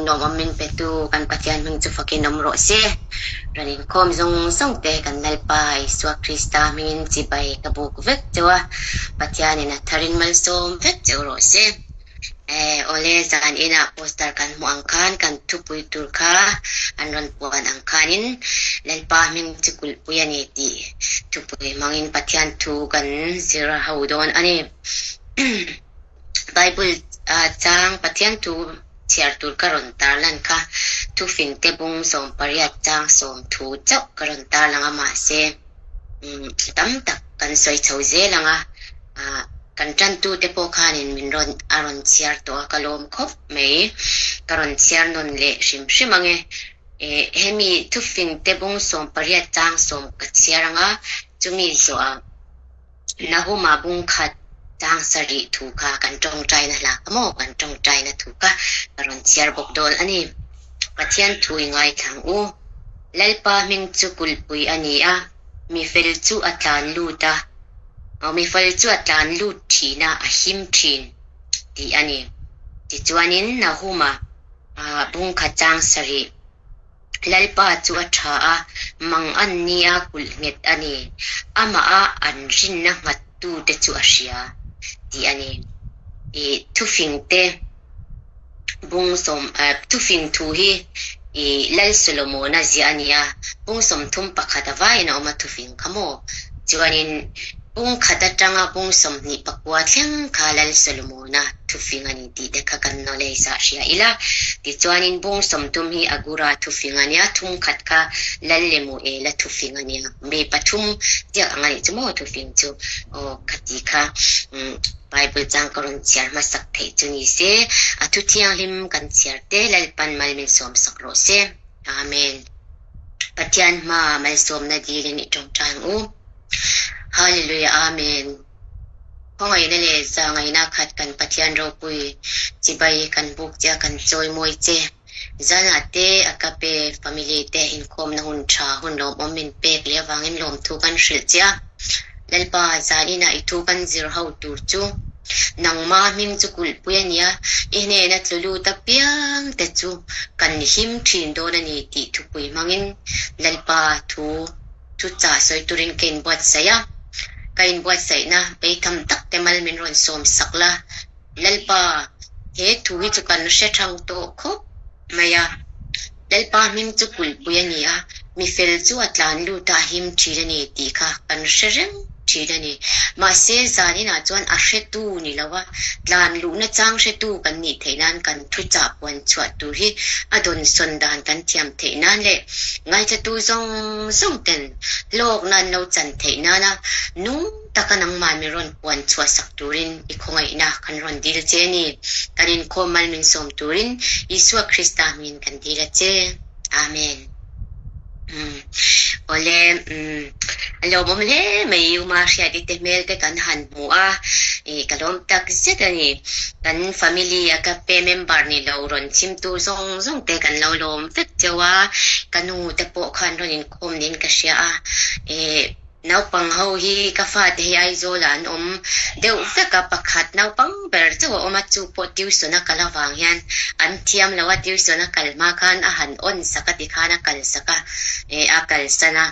lawmawm min petu kan Pathian hming chu fakin awm rawh se. Ran inkhawm zawng zawng te kan Lalpa Isua Krista hmingin chibai ka buk vek cheu a, Pathianin a tharin malsawm vek cheu rawh se. Awle zan inah poster kan hmuh ang khan kan thupui tur kha an rawn puan ang khanin Lalpa hming chu kulhpui a ni tih thupui hmangin Pathian thu kan zir ho dawn a ni. Bible chang Pathian thu chhiar tur ka rawn tarlan kha thufingte bung 80 chang 10 chauh ka rawn tarlang a mahse tam tak kan sawi chho zel ang a. Kan tantute pawh khanin min rawn a rawn chhiar tawh a, ka lawm khawp mai. Ka rawn chhiar nawn leh hrim hrim ang e. Hemi thufingte bung 80 chang 10 ka chhiar ang a, chumi zawhah Nahuma bung khat chang 7 thu kha kan tawngtaina hla kha maw, kan tawngtaina thu kha ka rawn chhiar bawk dawn a ni. Pathian thu i ngaithla ang u. Lalpa hming chu kulhpui a ni a, mi fel chu a tlan lut a. Mi fel chu a tlan lut thin a, a him thin tih a ni. Tichuanin Nahuma bungkhat chang 7, Lalpa chu a tha a, mang an nia kulh nghet a ni, amaha an rinna nghattute chu a hria tih a ni. I thufingte Bung sawm thufing thu hi i Lal Solomona ziah a ni a, bung 31 a vaiin a awm a thufing kha maw? Chuanin bung khat atanga bung 29 thleng kha Lal Solomona thufing a ni tih te kha kan knowledge ah hria ila. Tichuanin bung 30 hi Agura thufing a nia, thum khat kha Lal Lemuela thufing a nia. Mi pathum ziak ang a nih chu maw thufing chu? Aw khati kha umm. Bible chang ka rawn chhiar hmasak theih chu ni se, a thu thianghlim kan chhiar te Lalpan mal min sawmsak rawh se. Amen. Pathian hma malsawmna dilin i tawngtai ang u. Hallelujah Amen. Khawngaihna leh zahngaihna khat kan Pathian ropui chibai kan buk che a kan chawimawi che. Zanah te Agape family te inkhawmna hun tha hun lawmawm min pek leh avangin lawmthu kan hrilh che a. Lalpa, zaninah i thu kan zir ho tur chu nangma hming chu kulhpui a nia, i hnena tlu lut apiang te chu kan him thin dawn a ni tih thupui hmangin Lalpa thu thu chah sawi turin ka inbuatsaih a. Ka inbuatsaihna beitham tak te mal min rawn sawm sak la. Lalpa, he thu hi chu kan hre thang tawh khawp mai a. Lalpa hming chu kulhpui a ni a, mi fel chu a tlan lut a, a him thin a ni tih kha kan hre reng thin a ni. Mahse, zaninah chuan a hretu ni lo a, tlan luhna chang hretu kan nih theih nan kan thuchah puan chhuah tur hi a dawnsawn dan kan thiam theih nan leh ngaithlatu zawng zawng ten hlawkna an lo chan theih nana nung taka nangmah mi rawn puan chhuah sak turin i khawngaihna kan rawn dil che a ni. Kan inkhawm mal min sawm turin Isua Krista hmingin kan dil a che. Amen. Umm. Awle, umm, a lawmawm hle mai i Uma Hriati te hmel te kan han hmu a, i ka lawm tak zet a ni. Kan family a ka pe member ni lo rawn chhimtu zawng zawng te kan lo lawm vek cheu a, ka nu te pawh khan rawn inkhawm niin ka hria a, i Naupang ho hi ka fate hi Aizawl ah an awm deuh vek a, pakhat naupang ber chauh a awm a, chu pawh tuition a kal avang hian an thiam lo a, tuition a kal hma khan a han on sak a tikhan a kal sak a, eh a kalsan a,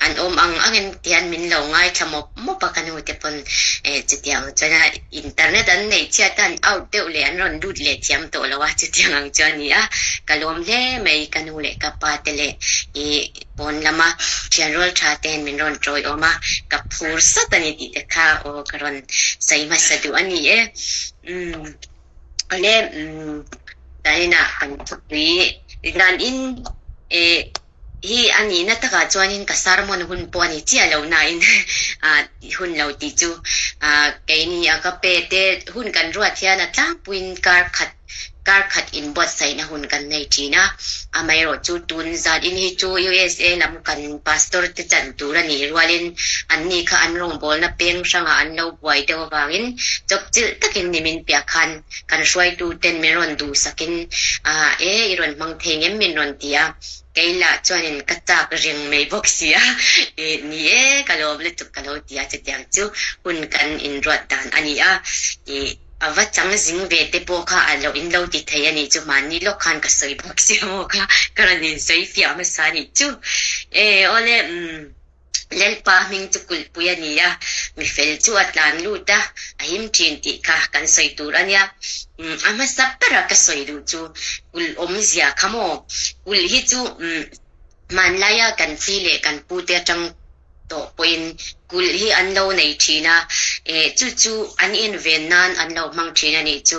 an awm ang ang em tihian min lo ngaithla mawp mawp a ka nu te pawn eh chutiang ang chuan a internet an neih chhiat a an out deuh leh an rawn lut leh thiam tawh lo a, chutiang ang chu a ni a, ka lawm hle mai ka nu leh ka pa te leh ih Pawn lama thianrual tha ten min rawn tawiawm a, ka phur sat a ni tih te kha aw ka rawn sawi hmasa duh a ni e. Umm awle umm zaninah kan thupui danin eh hi a nihna takah chuanin ka sermon hun pawh a ni chiah lo nain ah hun lo tih chu ah keini a ka pe te hun kan ruat hian a tlangpuiin kar khat Kar khat inbuatsaihna hun kan nei thin a, amaherawhchu tun zat in hi chu USA lam kan pastor te chan tur a nih rualin anni kha an rawngbawlna peng hrangah an lo buai deuh avangin chawpchilh takin nimin piah khan kan hruaitu ten min rawn duhsakin ah e i rawn hmang thei ngem min rawn ti a, kei lah chuanin ka chak reng mai bawk si a, e ni e ka lawm lutuk ka lo ti a chutiang chu hun kan inruat dan a ni a, e. A va chang zing ve te pawh kha a lo in lo ti thei a nih chu mahni lawk khan ka sawi bawk sia maw kha ka rawn insawi fiah hmasa a nih chu. E awle umm Lalpa hming chu kulhpui a ni a, mi fel chu a tlan lut a, a him thin tih kha kan sawi tur a nia. Umm a hmasa bera ka sawi duh chu kulh awmzia kha maw? Kulh hi chu umm hmanlaia kan pi leh kan pute atang tawh pawhin kulh hi an lo nei thin a, eh chu chu an inven nan an lo hmang thin a nih chu.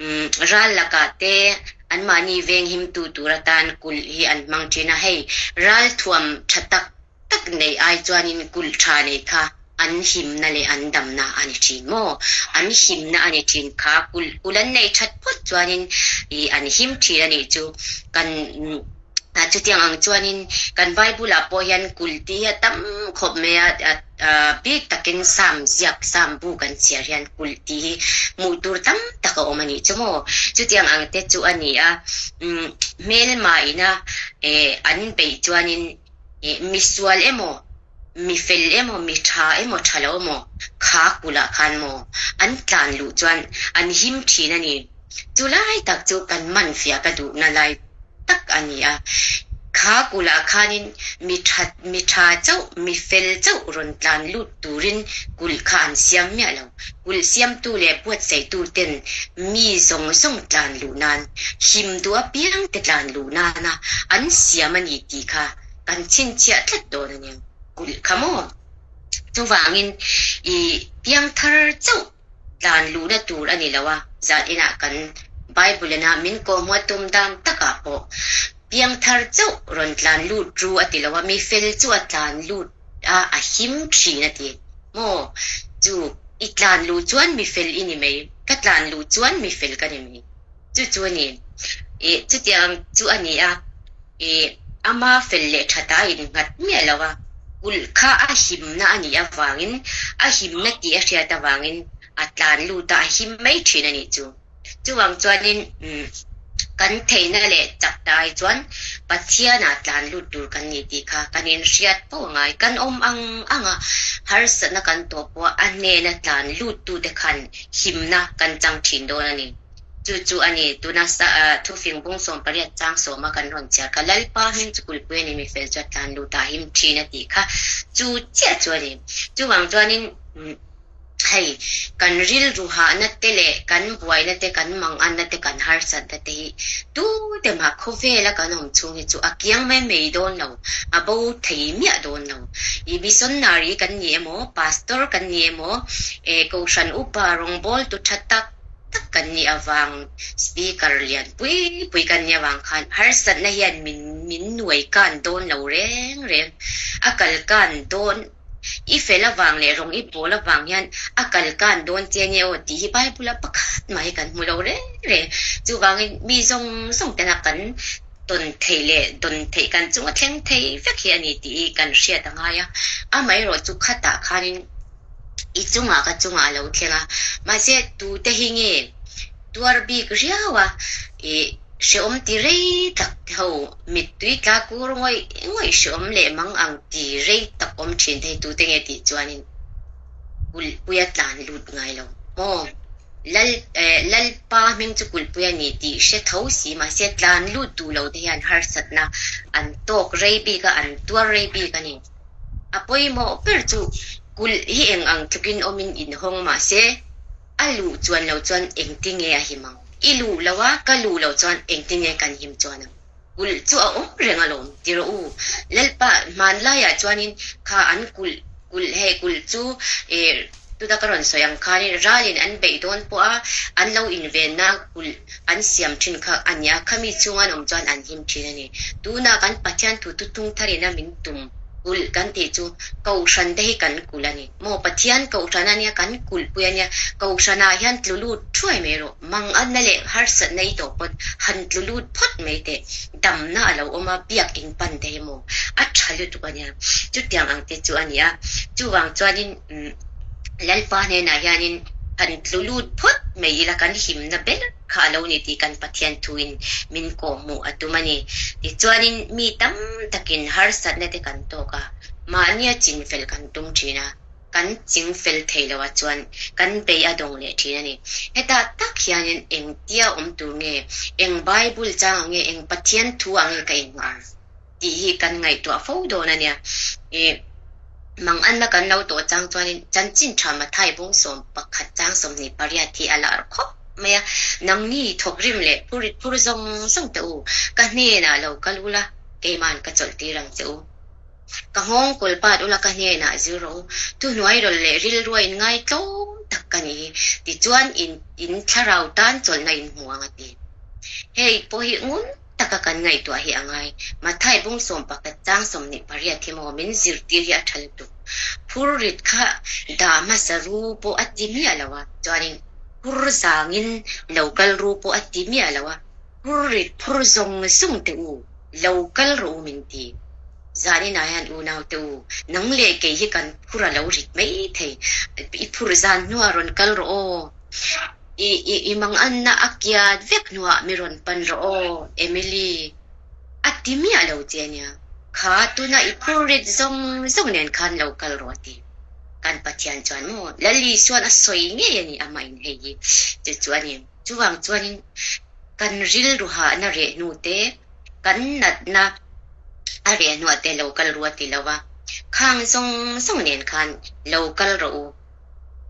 Umm ral lakah te anmahni venghimtu tur atan kulh hi an hmang thin a, hei ral thuam tha tak tak neih ai chuanin kulh tha neih kha an himna leh an damna a ni thin maw? An himna a ni thin kha kulh kulh an neih that phawt chuanin ih an him thin a nih chu. Kan. Chutiang ang chuanin kan Bible-ah pawh hian kulh tih hi a tam khawp mai a, bik takin Psalm ziak, Psalm bu kan chhiar hian kulh tih hi hmuh tur tam tak a awm a nih chu maw? Chutiang ang te chu a ni a, hmelma ina an beih chuanin misual emaw, mi fel emaw, mi tha emaw, tha lo emaw kha kulhah khan maw an tlan luh chuan an him thin a ni. Chu lai tak chu kan man fiah ka duhna lai tak a ni a. Kha kulhah khanin mi tha mi tha chauh, mi fel chauh rawn tlan lut turin kulh kha an siam miah lo. Kulh siamtu leh buatsaihtu ten mi zawng zawng tlan luh nan, him duh apiang te tlan luh nana an siam a ni tih kha kan chhinchhiah tlat dawn a nia. Kulh kha maw? Chuvangin i piangthar chauh tlan luhna tur a ni lo a, zan inah kan Bible ina min kawhhmuh a tum dan takah pawh piangthar chauh rawn tlan lut ru a ti lo a, mi fel chu a tlan lut a, a him thin a ti. Maw? Chu i tlan luh chuan mi fel i ni mai, ka tlan luh chuan mi fel ka ni mai. Chu chu a ni. Ih, chutiang chu a ni a. Ih, ama fel leh tha ta innghat miah lo a, kulh kha a himna a nih avangin, a himna tih a hriat avangin a tlan lut a, a him mai thin a nih chu. Chuvang chuanin kan theihna leh chak ta ai chuan Pathianah tlan lut tur kan ni tih kha kan inhriat fo a ngai. Kan awm ang ang a, harsatna kan tawh pawh a hnena tlan luttute khan himna kan chang thin dawn a ni. Chu chu a ni, tuna thufing bung 18 chang sawma kan rawn chhiar kha, Lalpa hming chu kulhpui a ni, mi fel chu a tlan lut a him thin a tih kha chu chiah chu a ni. Chuvang chuanin hei kan rilru hahna te leh kan buaina te, kan manganna te, kan harsatna te hi tute mah khawvela kan awm chhung hi chu a kiang mai mai dawn lo, a bo thei miah dawn lo. I missionary kan ni emaw, pastor kan ni emaw, kohhran upa rawngbawltu tha tak, tak kan nih avang speaker lian pui pui kan nih avang khan harsatna hian min min nuai kan dawn lo reng reng a kal kan dawn i fel avang leh rawng i pawl avang hian a kal kan dawn che nia aw tih hi Bible a pakhat mah hi kan hmu lo reng reng chuvangin mi zawng zawng tena kan tawn theih leh dawn theih kan chunga thleng thei vek hi a ni tih hi kan hriat a ngai a amaherawh chu khatah khanin I chungah ka chungah a lo thleng a, mahse tute hi nge tuar bik riau a, i hrehawm ti rei tak te ho mittui tla kur ngawih ngawih hrehawm leh mang ang ti rei tak awm thin te hi tute nge tih chuanin kulhpui a tlan lut ngai lo maw? Lal eh Lalpa hming chu kulhpui a ni tih hre tho si mahse tlan lut duh lo te hian harsatna an tawk rei bik a, an tuar rei bik a ni. A pawimawh ber chu kulh hi eng ang tlukin awmin inhawng mahse a luh chuan lo chuan engtinge a him ang? I luh lo a, ka luh loh chuan engtinge kan him chuan ang? Kulh chu a awm reng alawm ti rawh u. Lalpa hmanlaiah chuanin kha an kulh kulh hei kulh chu eh tuna ka rawn sawi ang khanin ralin an beih dawn pawh a an lo invenna kulh an siam thin kha a nia, khami chhunga an awm chuan an him thin a ni. Tunah kan Pathian thu thuthlung tharin a min tum kulh kan tih chu Kohhran te hi kan kulh a ni. Maw Pathian Kohhran a nia, kan kulhpui a nia, Kohhranah hian tlu lut thuai mai rawh, manganna leh harsatna i tawh pawn han tlu lut phawt mai teh, damna a lo awm a, biakin pan te hi maw a tha lutuk a nia, chutiang ang te chu a ni a. Chuvang chuanin Lalpa hnenah hianin han tlu lut phawt mai ila kan himna ber kha a lo ni tih kan Pathian thuin min kawhhmuh a tum a ni. Tichuanin mi tam takin harsatna te kan tawk a, mahnia chinfel kan tum thin a. Kan ching fel thei lo a chuan kan bei a dawng leh thin a ni. Hetah tak hianin engtia awm tur nge, eng Bible chang ang nge, eng Pathian thu ang nge ka inngah ang tih hi kan ngaihtuah fo dawn a nia. Ih, manganna kan lo tawh chang chuanin chanchin tha Mathai bung 11 chang 28 hi a lar khawp mai a, Nangni thawkrim leh phurit phur zawng zawng teh u, ka hnenah lo kal ula, keima'n ka chawlh tir ang che u. Ka nghawng kawl pat ula ka hnenah zir rawh u, thuhnuai rawlh leh rilrua in ngai tlawm tak ka ni hi, tichuan in in thlarau tan chawlhna in hmu ang a ti. Hei pawh hi ngun taka kan ngaihtuah hi a ngai. Mathai bung 11 chang 28 hi maw min zirtir hi a tha lutuk. Phur rit kha dah hmasa ru pawh a ti miah lo a, chuanin phur zangin lo kal ru pawh a ti miah lo a, Phur rit phur zawng zawng teh u, lo kal rawh u min ti. Zaninah hian unau te u, nang leh kei hi kan phur a lo rit mai thei. I phur zan hnuah rawn kal rawh aw. I i i manganna a kiat vek hnuah mi rawn pan rawh aw, Emily. A ti miah lo che ania. Kha tuna i phur rit zawng zawng nen khan lo kal rawh a ti. Kan Pathian chuan maw Lali chuan a sawi ngei a ni amah in hei hi chu chu a ni. Chuvang chuanin kan rilru hahna reh hnu te, kan natna a reh hnuah te lo kal ru a ti lo va, khang zawng zawng nen khan lo kal rawh u.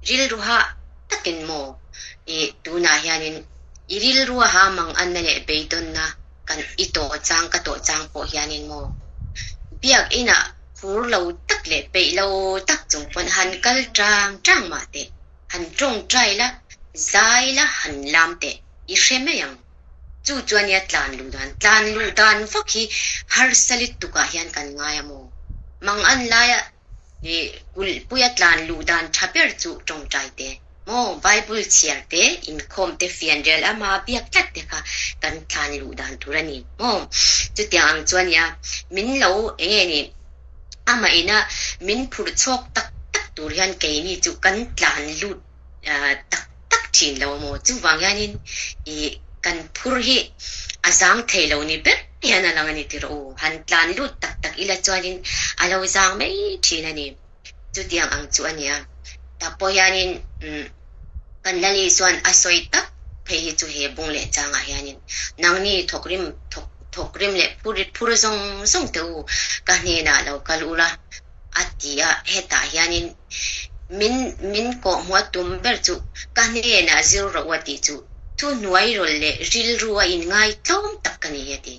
Rilru hah takin maw i tunah hianin i rilru a ha mang anna leh beidawnna kan i tawh chang ka tawh chang pawh hianin maw biak inah phur lo tak leh peih lo tak chung pawn han kal tang tang mah teh. Han tawngtai la, zai la, han lam teh, i hre mai ang. Chu chuan nia tlan luh dan, tlan luh dan vak hi harsa lutukah hian kan ngai a maw? Mangan laia i kulhpuia tlan luh dan tha ber chu tawngtai te maw? Bible chhiar te, inkhawm te, fianrial ama biak tlat te kha kan tlan luh dan tur a ni maw? Chutiang ang chuan nia min lo eng nge ni? Amah ina min phurh chhawk tak tak tur hian keini chu kan tlan lut tak tak thin lo maw? Chuvang hianin i kan phur hi a zang thei lo ni ber hian a lang a ni tiraw u. Han tlan lut tak tak ila chuanin a lo zang mai thin a ni. Chutiang ang chu a nia. Tak pawh hianin kan Lali chuan a sawi tak phei hi chu he bung leh changah hianin nangni thawkrim thawk thawkrim leh phur phur zawng zawng teh u ka hnenah lo kal ula a ti a, hetah hianin min min kawhhmuh a tum ber chu ka hnenah zir rawh u a tih chu thuhnuai rawlh leh rilru a inngai tlawm tak ka ni a ti.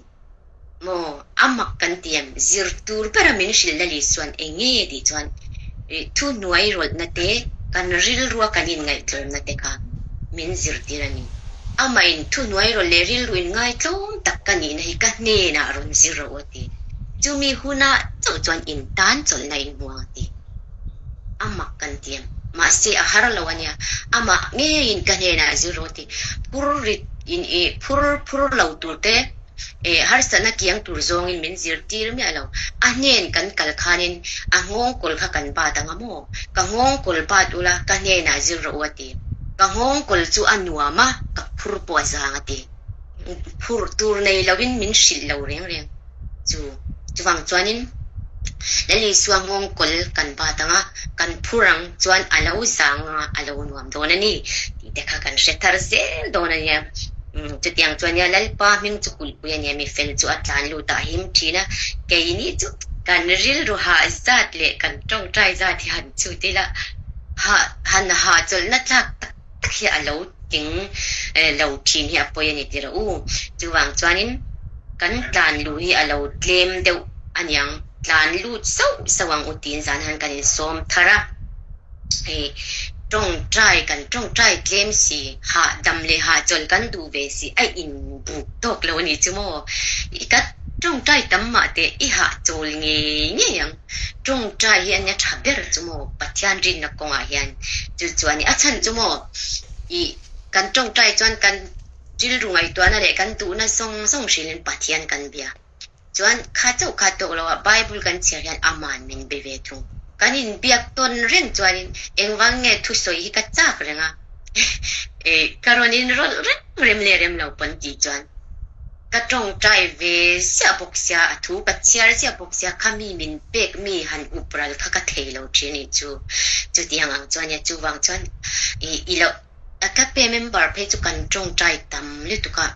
Maw, a mak kan ti em? Zir tur bera min hrilh Lali chuan eng nge tih chuan thuhnuai rawlhna te, kan rilrua kan inngaihtlawmna te kha min zirtir a ni. Amah in thuhnuai rawlh leh rilru inngaitlawm tak ka nihna hi ka hnenah rawn zir rawh u a ti. Chumi hunah chauh chuan in tan chawlhna in hmu ang a ti. A mak kan ti em? Mahse a har lo a nia. Amah ngeiin ka hnenah zir rawh a ti. Phur rit in i phur phur lo tur te Eh, harsatna kiang tur zawngin min zirtir miah lo. A hnen kan kal khanin a nghawngkawl kha kan bat ang a maw? Ka nghawngkawl bat ula, ka hnenah zir rawh u a ti. Ka nghawngkawl chu a nuam a, ka phur pawh a zang a ti. Phur tur nei loin min hrilh lo reng reng. Chu, chuvang chuanin Lal Isua nghawngkawl kan bat ang a, kan phur ang chuan a lo zang ang a, a lo nuam dawn a ni tih te kha kan hre thar zel dawn a nia. Chutiang chuan nia Lalpa hming chu kulhpui a nia, mi fel chu a tlan lut a him thin a, keini chu kan rilru hah zat leh kan tawngtai zat hi han chhut ila, hah han hahchawlhna tlak tak tak hi a lo tling lo thin hi a pawi a ni tirh u. Chuvang chuanin kan tlan luh hi a lo tlem deuh aniang, tlan lut sauh sauh ang u tiin zan han kan insawm thar a. Hei tawngtai kan tawngtai tlem si, hahdam leh hahchawl kan duh ve si a inbuk tawk lo a ni chu maw? I ka tawngtai tam mah teh i hahchawl ngei ngei ang. Tawngtai hi a nia tha ber chu maw Pathian rinna kawngah hian chu chu a ni. A chhan chu maw i kan tawngtai chuan kan rilru ngaihtuahna leh kan duhna zawng zawng hrilhin Pathian kan bia. Chuan kha chauh kha tawk lo a, Bible kan chhiar hian aman min be ve thung. Kan inbiak tawn reng chuanin engvang nge thusawi hi ka chak reng a, ka rawn inrawlh reng rem leh rem lo pawn tih chuan. Ka tawngtai ve ziah bawk sia, a thu ka chhiar ziah bawk sia, kha mi min pek mi han up ral kha ka thei lo thin anih chu. Chutiang ang chuan nia, chuvang chuan i lo ka pe member phei chu kan tawngtai tam lutuk a,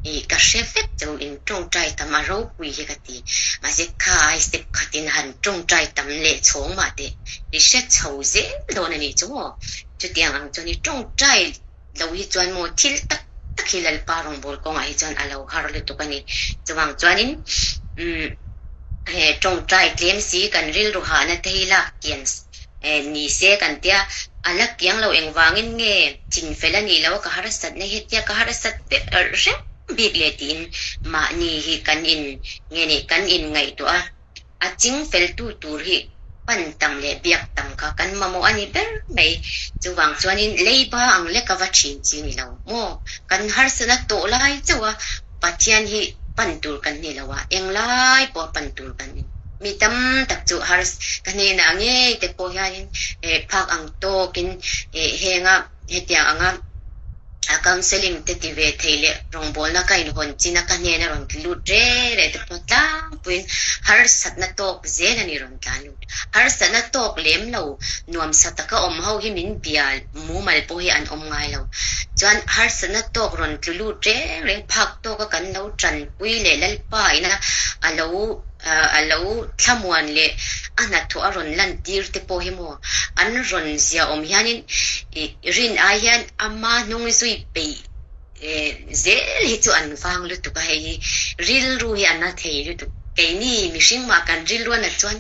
i ka hre vek che u in tawngtai tam a ropui hi ka ti. Mahse kha ai step khatin han tawngtai tam leh chhawng mah teh i hre chho zel dawn anih chu maw. Chutiang ang chuan i tawngtai Lo hi chuan maw thil tak tak hi Lalpa rawngbâwl kawngah hi chuan a lo har lutuk a ni. Chuvang chuanin umm he tawngtai tlem si kan rilru hahna te hi lak kian ni se kan tia, a la kiang lo engvangin nge chinfel a nih loh a ka harsatna hi hetia ka harsat reng bik leh tiin mahni hi kan in nge ni kan inngaihtuah a. A ching feltu tur hi pan tam leh biak tam kha kan mamawh a ni ber mai. Chuvang chuanin leiba ang lek a va thin chi ni lo maw? Kan harsatna tawh lai chauh a Pathian hi pan tur kan ni lo a, englai pawh a pan tur kan ni. Mi tam tak chu hars ka hnenah ngei te pawh hianin phak ang tawkin henga Hetiang anga a counselling te ti ve thei leh rawngbawlna ka inhawn chin a ka hnena rawn ti lut re re te pawh tlangpuiin harsatna tawk zel a ni rawn tlan lut. Harsatna tawk lem lo nuamsa taka awm ho hi min bia mumal pawh hi an awm ngai lo. Chuan harsatna tawk rawn tlu lut reng reng phak tawka kan lo tanpui leh Lalpa ina a lo a lo thlamuan leh a hnathawh a rawn lantir te pawh hi maw an rawn ziaawm hianin i rin ai hian ama hnung zui peih zel hi chu an vang lutuk a, hei hi rilru hi a na thei lutuk. Keini mihring mah kan rilru a nat chuan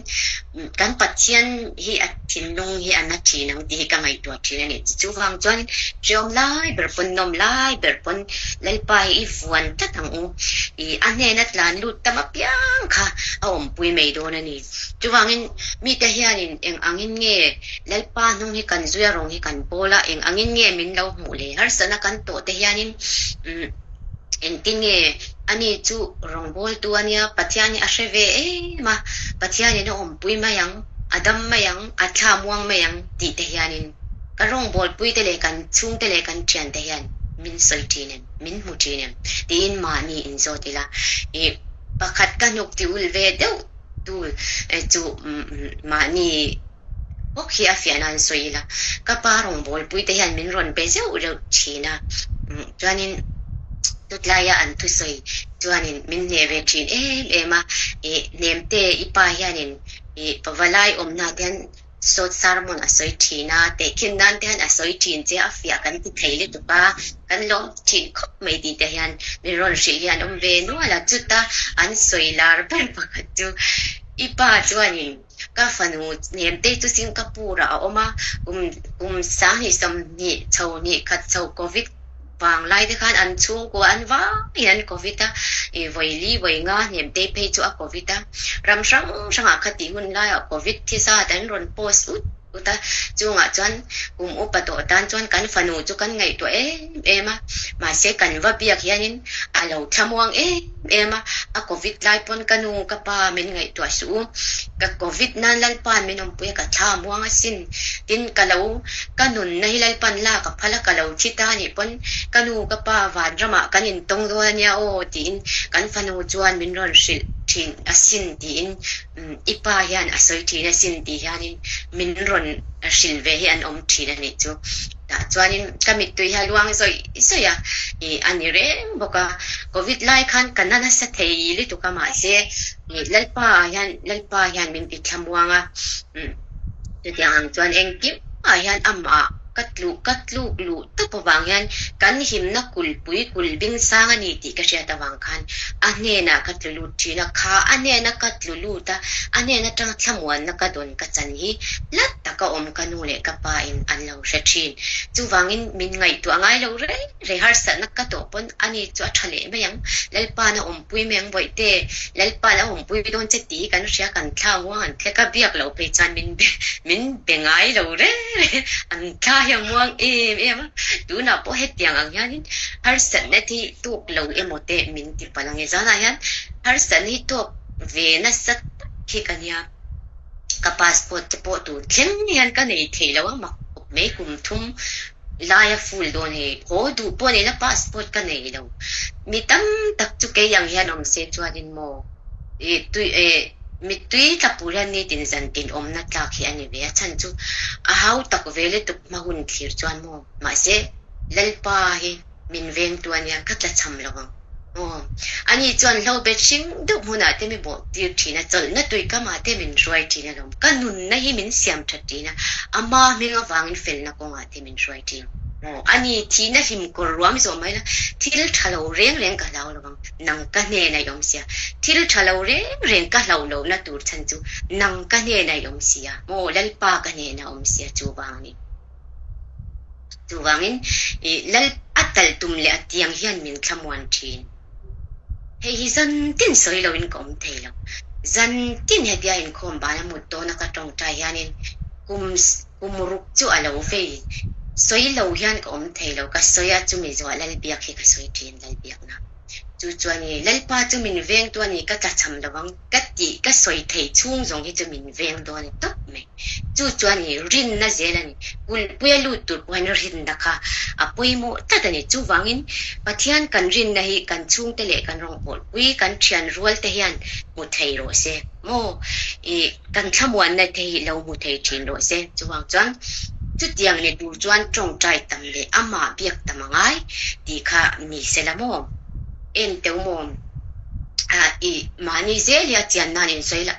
kan Pathian hi a thinlung hi a na thin ang tih hi ka ngaihtuah thin a ni. Chuvang chuan hreawm lai ber pawn nawm lai ber pawn Lalpa hi i vuan tlat ang u. I a hnena tlan lut tam apiang kha a awmpui mai dawn a ni. Chuvangin mite hianin eng angin nge Lalpa hnung hi kan zuia rawng hi kan pawl a, eng angin nge min lo hmuh leh harsatna kan tawh te hianin engtin nge ani chu rawngbawltu a nia, Pathian hi a hre ve em a, Pathianin a awmpui mai ang, a dam mai ang, a thla muang mai ang tih te hianin ka rawngbawlpuite leh kan chhungte leh kan thiante hian min sawi thin em, min hmu thin em tiin mahni inzawt ila i pakhat ka hnuk ti ul ve deuh Tu chu mahni bawk hi a fiah nan sawi ila, ka pa rawngbawlpui te hian min rawn be zeuh reuh thin a, chuanin chutlaia an thusawi chuanin min hneh ve thin em em a, ih hnemte i pa hianin ih pavalai awmna te hian Sawt sermon a sawi thin a, tehkhin nan te hian a sawi thin che a fiah kan ti thei lutuk a, kan lawm thin khawp mai tih te hian min rawn hrilh hi an awm ve nual a, chuta an sawi lar ber pakhat chu i pa chuanin ka fanu Hnemtei chu Singapore ah a awm a, kum kum 20 20 chho hnih khat chho covid Vanglai te khan an chhungkua an vangin an covid a, i vawi li vawi nga hnemtei phei chu a covid a, ram hrang hrangah kha tih hun laiah covid thi zat an rawn post ut ut a, chungah chuan kum upa tawh tan chuan kan fanu chu kan ngaihtuah em em a, mahse kan va biak hianin a lo thlamuang em em a, a covid lai pawn ka nu ka pa min ngaihtuah suh u, ka covid nan Lalpa'n min awmpui a ka thlamuang asin, tin ka lo Ka nunna hi Lalpan lak a phal a, ka lo thi ta anih pawn ka nu ka pa vanramah kan intawng dawn ania aw tiin kan fanu chuan min rawn hrilh thin asin tiin i pa hian a sawi thin asin tih hianin min rawn hrilh ve hi an awm thin anih chu. Tah chuanin ka mittui hi a luang zawih zawih a, ih a ni reng bawk a, Covid lai khan ka na nasa thei lutuk a mahse Lalpa ah hian Lalpa hian min ti thlamuang a. Chutiang ang chuan engkim ah hian amah ka tluk ka tluk luh tawp avang hian kan himna kulpui kulbing sang a ni tih ka hriat avang khan a hnenah ka tlu lut thin a, kha a hnena ka tlu lut a, a hnen atanga thlamuanna ka dawn ka chan hi hlat taka awm ka nu leh ka pa in an lo hre thin. Chuvangin min ngaihtuah ngai lo reng reng harsatna ka tawh pawn ani chu a tha leh mai ang, Lalpa'n a awmpui mai ang bawihte, Lalpa'n a awmpui dawn che tih hi kan hria kan thla muang an thlek a, biak loh phei chuan min be min be ngai lo reng reng, an thla hi a muang em em a, tunah pawh hetiang ang hianin harsatna hi tawk lo emaw te min ti palh ang e, zanah hian harsatna hi tawk ve nasa tak hi ka nia. Ka passport te pawh tur thleng hian ka nei thei lo a, mak khawp mai kum thum. Lai a full dawn hei. Haw duh pawh nena passport ka nei lo. Mi tam tak chu kei ang hian awm se chuanin maw ih tui eh mittui tla pur hian nitin zan tin awmna tlak hi a ni ve a chhan chu a hau tak ve lutuk hma hun thlir chuan maw mahse Lalpa hi min vengtu a nia ka tlachham lo ang. Aw, ani chuan hlo bet hring deuh hmunah te mi bawh tir thin a, chawlhna tuikamah te min hruai thin alawm. Ka nunna hi min siam that thin a, ama hming avangin felna kawngah te min hruai thin. Aw, ani thihna hlim kawr ruam zawh mai la, thil tha lo reng reng ka hlau lo ang, nang ka hnenah i awm sia. Thil tha lo reng reng ka hlauh lohna tur chhan chu nang ka hnenah i awm sia. Aw, Lalpa ka hnenah awm sia, chuvang a ni. Chuvangin i lal a talh tum leh a tiang hian min thlamuan thin. Hei hi zan tin sawi loin ka awm thei lo. Zan tin hetia inkhawm bana mut dawna ka tawngtai hianin kum kum ruk chu a lo vei. Sawi lo hian ka awm thei lo. Ka sawi a chumi zuah Lalbiak hi ka sawi thin Lalbiakna. Chu chuan i Lalpa chu min veng tu a ni, ka tlachham lo ang ka tih ka sawi theih chhung zawng hi chu min veng dawn a ni tawp mai. Chu chuan i rinna zel a ni. Kulhpuia lut tur pawh hian rinna kha a pawimawh tlat a ni. Chuvangin Pathian kan rinna hi kan chhungte leh kan rawngbawlpui, kan thian rual te hian hmu thei rawh se maw? I kan thlamuanna te hi lo hmu thei thin rawh se. Chuvang chuan chutiang ni tur chuan tawngtai tam leh amah biak tam a ngai tih kha ni se la maw? En teu maw? Ah, i mahni zel hi a chian nan insawi la.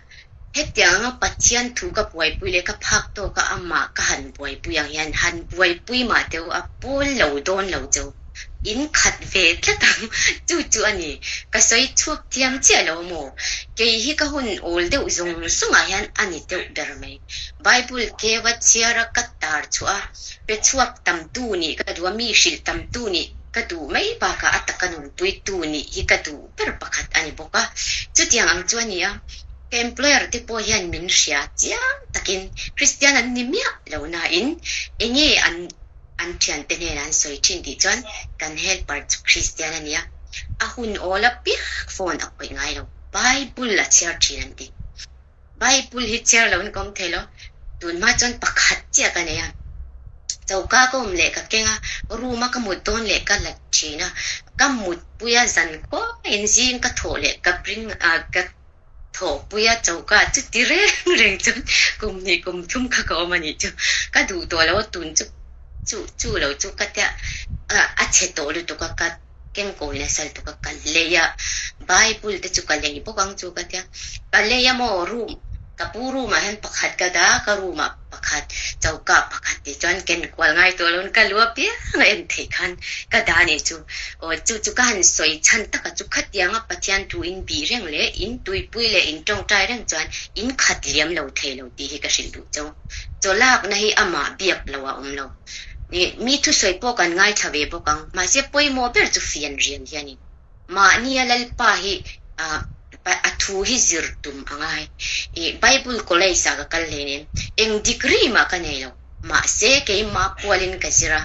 Hetiang anga Pathian thu ka buaipui leh ka phak tawka amah ka han buaipui ang hian han buaipui mah teu a pawl lo dawn lo cheu. In khat ve tlat ang. Chu chu a ni. Ka sawi chhuak thiam chiah lo maw? Kei hi ka hun awl deuh zawng zawngah hian a ni deuh ber mai. Bible keu a chhiar a ka tar chhuah a, pe chhuak tamtu nih ka duh a, mi hrilh tamtu nih ka duh mai bakah a taka nunpuitu nih hi ka duh ber pakhat a ni bawk a. Chutiang ang chu a ni a, ka employer te pawh hian min hria chiang takin Kristian an ni miah lo nain enge an An thiante hnenah an sawi thin tih chuan kan helper chu Kristian a nia, a hun awl apiang phone a khawih ngai lo, Bible a chhiar thin an ti. Bible hi chhiar loin ka awm thei lo, tunhma chuan pakhat chiah ka nei a, choka ka awm leh ka keng a, room a ka mut dawn leh ka la thin a, ka mutpui a zan khuaiin zing ka thawh leh ka bring ka Thawhpuia choka chu ti reng reng chuan kum hnih kum thum kha ka awm a nih chu. Ka duh tawh lo a tun chu chu chu lo chu ka tia a chhe tawh lutuk a ka kengkawi nasa lutuk a ka lei a Bible te chu ka lei bawk ang chu ka tia ka lei a maw room ka pu room ah hian pakhat ka dah a ka room ah pakhat choka pakhat tih chuan ken kual ngai tawh lo ka lu apiang a en theih khan ka dah anih chu aw chu chu ka han sawi chhan taka chu khatianga Pathian thu in bih reng leh in tuipui leh in tawngtai reng chuan in khat liam lo thei lo tih hi ka hrilh duh chau chawlakna hi amah biak lo a awm lo mi thusawi pawh kan ngaithla ve bawk ang mahse pawimawh ber chu fian rian hi a ni. Mahnia Lalpa hi a thu hi zir tum a ngai. I Bible College ah ka kal hleinem, eng degree mah ka nei lo. Mahse, keimah pualin ka zir a,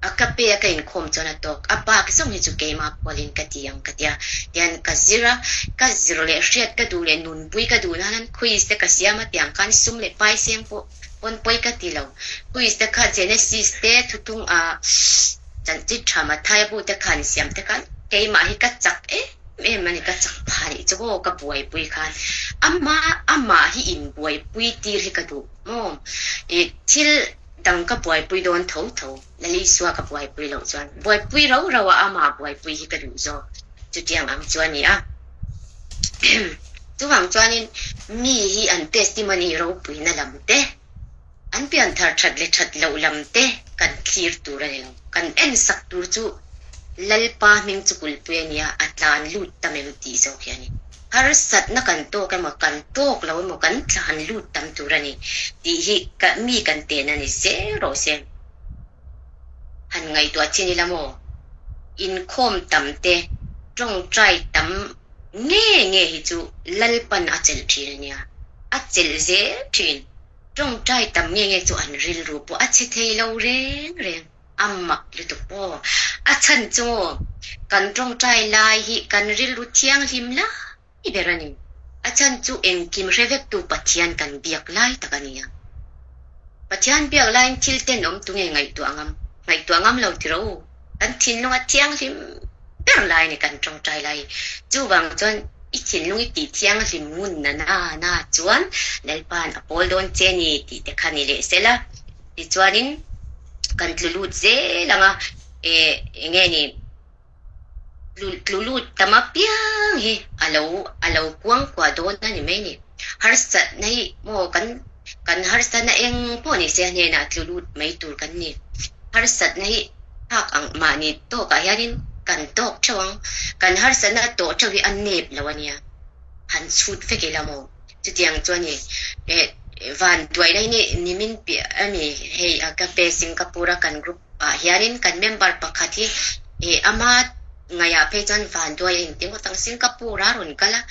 a ka pe a ka inkhawm chuan a tawk. A bak zawng hi chu keimah pualin ka ti ang ka tia. Tian ka zir a, ka zir leh hriat ka duh leh nunpui ka duh nan quiz te ka siam a tiang khan sum leh pai seng pawh pawn pawi ka ti lo. Quiz te kha Genesis te thutung ah Chanchin tha Mathaia bu te khan siam te khan keimah hi ka chak em em a ni, ka chak phah nih chu maw ka buaipui khan ama amah hi in buaipui tir hi ka duh maw i thil dang ka buaipui dawn tho tho Lalisua ka buaipui loh chuan buaipui rau rau a amah buaipui hi ka duh zawk chutiang ang chu a ni a chuvang chuanin mi hi an testimony ropuina lam te An pianthar that leh that loh lam te kan thlir tur a ni lo. Kan en sak tur chu Lalpa hming chu kulhpui a nia, a tlan lut tam em tih zawk hi a ni. Harsatna kan tawk emaw, kan tawk lo emaw kan tlan lut tam tur a ni tih hi mi kan tehna ni zel rawh se. Han ngaihtuah chin ila maw? Inkhawm tam te, tawngtai tam nge nge hi chu Lalpan a chelh thin a nia, a chelh zel thin. Tawngtai tam nge nge chu an rilru pawh a chhe thei lo reng reng, a mak lutuk aw. A chhan chu maw, kan tawngtai lai hi kan rilru thianghlim lai ber a ni. A chhan chu engkim hre vektu Pathian kan biak lai tak a ni a. Pathian biak laiin thil tenawm tunge ngaihtuah ngam? Ngaihtuah ngam lo tiro u. Kan thinlung a thianghlim ber lai a ni kan tawngtai lai. Chuvang chuan i thinlung i tih thianghlim ngun na na na chuan Lalpa'n a pawl dawn che ni tih te kha ni leh sela. Tichuanin kan tlu lut zel ang a, eh enge ni tlu lut tam apiang hi a lo a lo kuang kuah dawn a ni mai ni. Harsatna hi maw kan kan harsatna eng pawh ni se a hnenah tlu lut mai tur kan ni. Harsatna hi phak ang mahni tawkah hianin kan tawk theuh ang, kan harsatna tawh theuh hi a nep lo a nia, han chhut vek ila maw? Chutiang chuan i van tuaina hi nimin piah a ni hei Agape Singapore a kan group ah hianin kan member pakhat hi ama ngaihah phei chuan van tuai a inti ngawt ang. Singapore a rawn kal a,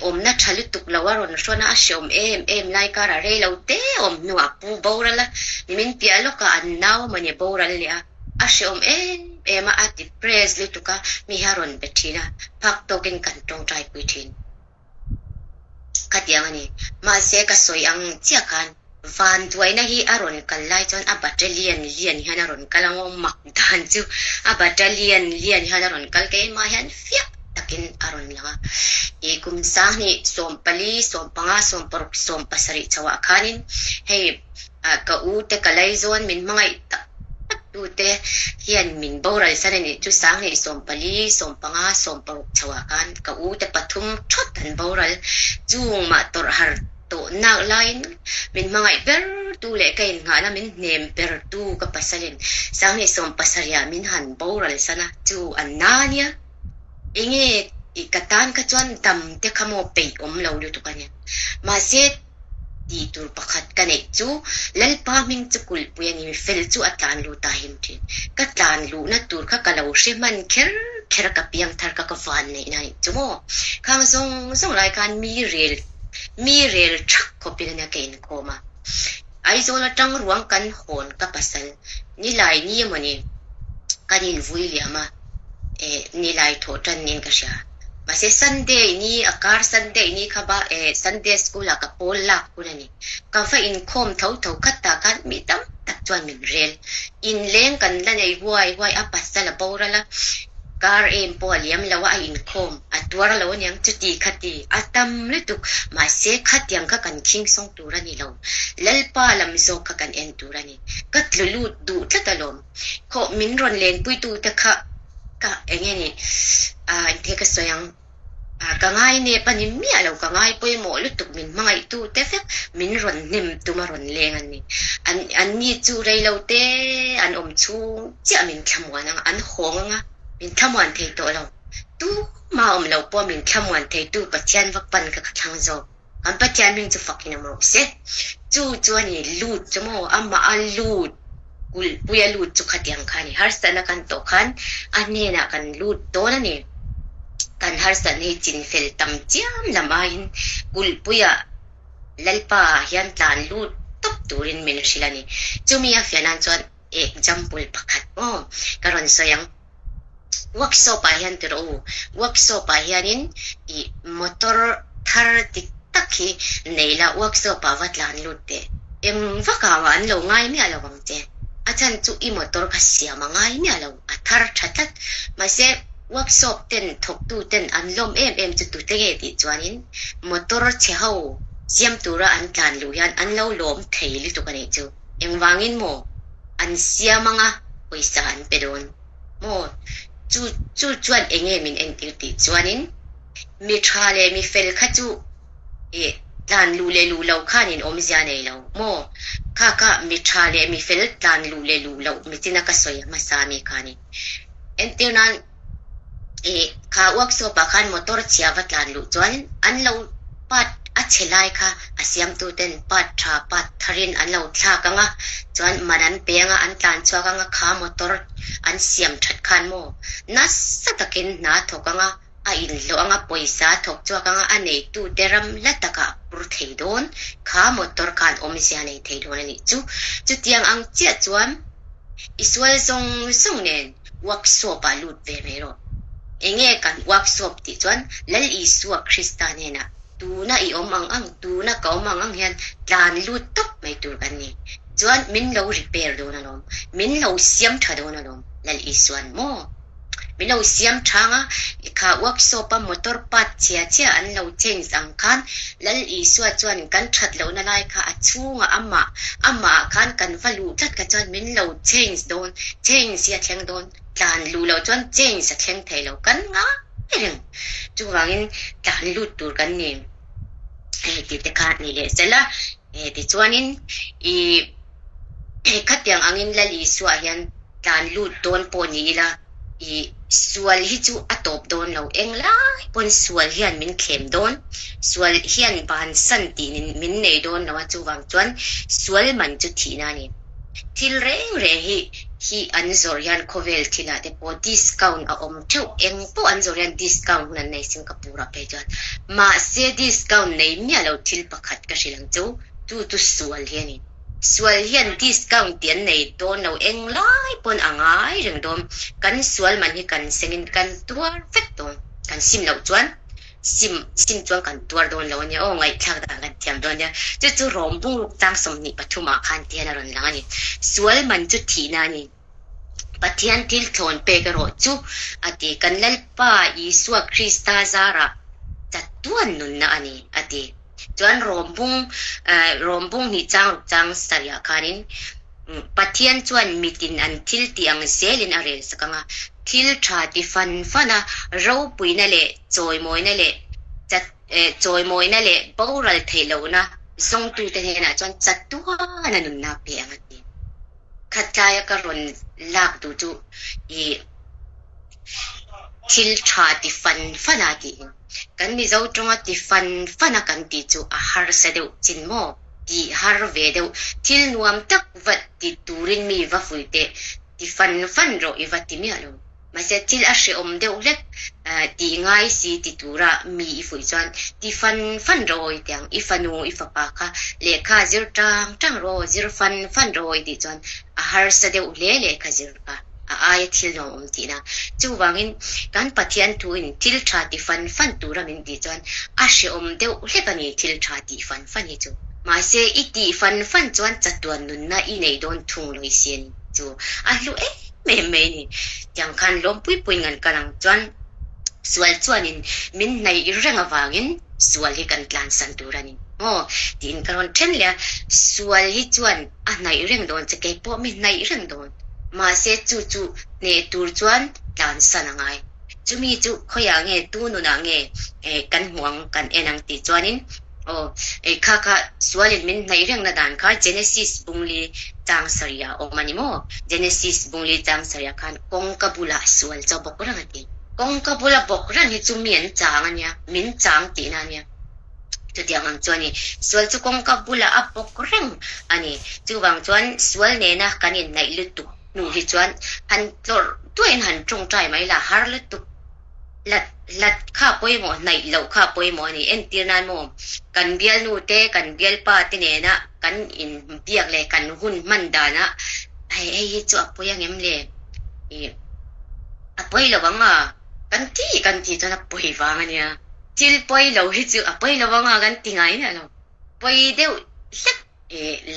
awmna tha lutuk lo a rawn hrawn a, a hreawm em em lai karah rei lo te awm hnuah a pu boral a, nimin piah lawkah an nau amawni boral leh a, a hreawm em em a, a depressed lutuk a, mi hi a rawn be thin a, phak tawkin kan tawngtai pui thin. Khatiang a ni. Mahse, ka sawi ang chiah khan vanduaina hi a rawn kal lai chuan a battalion lian hian a rawn kal ang aw, mak dan chu a battalion lian hian a rawn kal keimah hian fiah takin a rawn lang a. I kum 2000, 14, 15, 16, 17 chhoah khanin hei ka u te ka laizawn min hmangaih tak tak tu te hian min boral san a nih chu 2000, 14, 15, 16 chhoah khan ka u te pathum thawt an boral chung mah tawrh har tawh nak laiin min hmangaih ber tu leh ka innghahna min hnem ber tu ka pasalin 2000, 17 ah min han boral san a chu an na nia. Enge ka tan kha chuan dam te kha maw peih awm lo lutuk a nia. Mahse. Tih tur pakhat ka neih chu Lalpa hming chu kulhpui a ni, mi fel chu a tlan lut a him thin. Ka tlan luhna tur kha ka lo hre hman kher kher a, ka piang thar kha ka van neihna a nih chu maw? Khang zawng zawng lai khan mi rel mi rel thak khawpin a nia ka inkhawm a. Aizawl atang ruang kan hawn ka pasal nilai ni emawni kan invui liam a, eh nilai thawh tan niin ka hria. Mahse Sunday ni a kar Sunday ni kha ba eh Sunday school ah ka pawl lak hun a ni. Ka va inkhawm tho tho khat tah khan mi tam tak chuan min rel. Inleng kan la nei huai huai a pasal a boral a, kar em pawh a liam lo a, a inkhawm a tuar lo aniang chuti khati a tam lutuk. Mahse khatiang kha kan khing sawng tur a ni lo. Lalpa lam zawk kha kan en tur a ni. Ka tlu lut duh tlat alawm. Khaw min rawn lenpuitute kha Ka eng nge ni ah engthei ka sawi ang ah ka ngai nep a ni miah lo ka ngai pawimawh lutuk min hmangaihtu te vek min rawn hnem tum a rawn leng an ni an an ni chu rei lo te an awm chhung chiah min thlamuan ang an hawng ang a min thlamuan thei tawh lo tumah awm lo pawh min thlamuan thei tu Pathian va pan kha ka thlang zawk. Kan Pathian hming chu fakin awm rawh se. Chu chu a ni, lut chu maw? Amah a lut, kulhpui a lut chu khatiang kha a ni. Harsatna kan tawh khan a hnenah kan lut dawn a ni. Kan harsatna hi chinfel tam chiam lam aiin kulhpuia Lalpa ah hian tlan lut tawp turin min hrilh a ni. Chumi a fiah nan chuan example pakhat maw ka rawn sawi ang. Workshop ah hian ti rawh u, workshop ah hianin ih motor thar dik tak hi nei la workshop ah va tlan lut teh. Eng vak ah an lo ngai miah lo ang che. A chhan chu i motor kha siam a ngai miah lo, a thar tha tlat. Mahse workshop ten thawktu ten an lawm em em chu tute nge tih chuanin motor chhe ho siam tura an tlan luh hian an lo lawm thei lutuk a nih chu. Engvangin maw an siam anga pawisa an pe dawn maw? Chu chu chuan enge min entir tih chuanin mi tha leh mi fel kha chu eh tlan luh leh luh loh khan in awmzia nei lo maw? Kha kha mi tha leh mi fel tlan luh leh luh loh michina ka sawi hmasa mi kha ni. Entir nan eh kha workshop ah khan motor chhia va tlan luh chuan an lo part a chhe lai kha a siamtu ten part tha part tharin an lo thlak ang a, chuan man an pe ang a, an tlan chhuak ang a, kha motor an siam that khan maw nasa takin hna thawk ang a, a inhlawh ang a, pawisa a thawk chhuak ang a, a neitute ram la takah a pur thei dawn, kha motor khan awmzia nei thei dawn a nih chu. Chutiang ang chiah chuan i sual zawng zawng nen workshop ah lut ve mai rawh. Enge kan workshop tih chuan Lal Isua Krista hnenah tuna i awm ang ang, tuna ka awm ang ang hian tlan lut tawp mai tur kan ni. Chuan min lo repair dawn alawm, min lo siam tha dawn alawm Lal Isuan maw? Min lo siam thang a, kha workshop a motor part chhia chhia an lo change ang khan Lal Isua chuan kan that lohna lai kha a chhungah amah amah ah khan kan va luh tlat kha chuan min lo change dawn, change hi a thleng dawn, tlan luh loh chuan change a thleng thei lo kan ngai reng. Chuvangin tlan lut tur kan ni hei tih te kha ni leh sela, tichuanin ih khatiang angin Lal Isua hian tlan lut dawn pawh ni ila ih sual hi chu a tawp dawn lo, englai pawn sual hian min thlem dawn, sual hian bansan tih min nei dawn lo a, chuvang chuan sual man chu thihna a ni. Thil reng reng hi hi an zawrh hian khawvel thilah te pawh discount a awm theuh, eng pawh an zawrh hian discount hun an nei Singapore ah phei chuan. Mahse discount nei miah lo thil pakhat ka hrilh ang chu, chu chu sual hi a ni. Sual hian discount tih an nei dawn lo, eng lai pawn a ngai reng dawn, kan sual man hi kan sengin kan tuar vek dawn, kan sim loh chuan. Sim sim chuan kan tuar dawn lo a nia aw, ngaihthlak dan kan thiam dawn nia. Chu chu Rom bungruk chang 23 ah khan tihian a rawn lang a ni. Sual man chu thihna a ni. Pathian thil thlawn pek erawh chu a ti. Kan Lalpa Isua Krista zarah chatuan nunna a ni a ti. Chuan Rom bung Rom bung hnih chang ruk chang sarih ah khanin Pathian chuan mitin an thil tih ang zelin a rel sak ang a, thil tha ti fan fan a, ropuina leh chawimawina leh chawimawina leh boral theih lohna zawngtute hnenah chuan chatuan a nunna a pe ang a ti. Khatlaia ka rawn lak duh chu i thil tha ti fan fan a tiin kan Mizo tawnga ti fan fan a kan tih chu a harsa deuh chin maw? Tih har ve deuh thil nuam tak va ti turin mi va fuih teh ti fan fan rawh i va ti miah lo. Mahse thil a hrehawm deuh hlek tih ngai si ti tura mi i fuih chuan ti fan fan rawh aw i ti ang. I fanu i fapa kha lehkha zir tang tang rawh aw, zir fan fan rawh aw i tih chuan a harsa deuh hle lehkha zir kha a aia thil nuam awm tihna. Chuvangin kan Pathian thuin thil tha ti fan fan tura min tih chuan a hrehawm deuh hlek a ni thil tha tih fan fan hi chu. Mahse i tih fan fan chuan chatuan nunna i nei dawn thung lo i si a ni chu a hlu em em mai a ni. Tiang khan lawmpui puiin kan kal ang chuan sual chuanin min hnaih reng avangin sual hi kan tlansan tur a ni maw tiin ka rawn then leh a. Sual hi chuan a hnaih reng dawn che kei pawh mi hnaih reng dawn. Mahse chu chu hneh tur chuan tlansan a ngai. Chumi chu khawiah nge tu nunah nge kan hmuh ang kan en ang tih chuanin aw kha kha sualin min hnaih rengna dan kha Genesis bungli chang sarih ah a awm a ni maw? Genesis bungli chang sarih ah khan kawngka bulah sual chaw bawk reng a ti. Kawngka bula bawk reng hi chu mi an chang a nia, min chang tihna a nia. Chutiang ang chuan i sual chu kawngka bulah a bawk reng a ni. Chuvang chuan sual nena kan inhnaih lutuk hnu hi chuan han tlawrh duahin han tawngtai mai la har lutuk. Hlat hlat kha pawimawh, hnaih loh kha pawimawh a ni. Entir nan maw kan bialnu te, kan bialpa te nena kan inbiak leh kan hun hman danah hei hei hi chu a pawi angem le? Ih a pawi lo ang a, kan ti kan tih chuan a pawi vang a nia. Thil pawi lo hi chu a pawi lo anga kan ti ngai miah lo. Pawi deuh hlek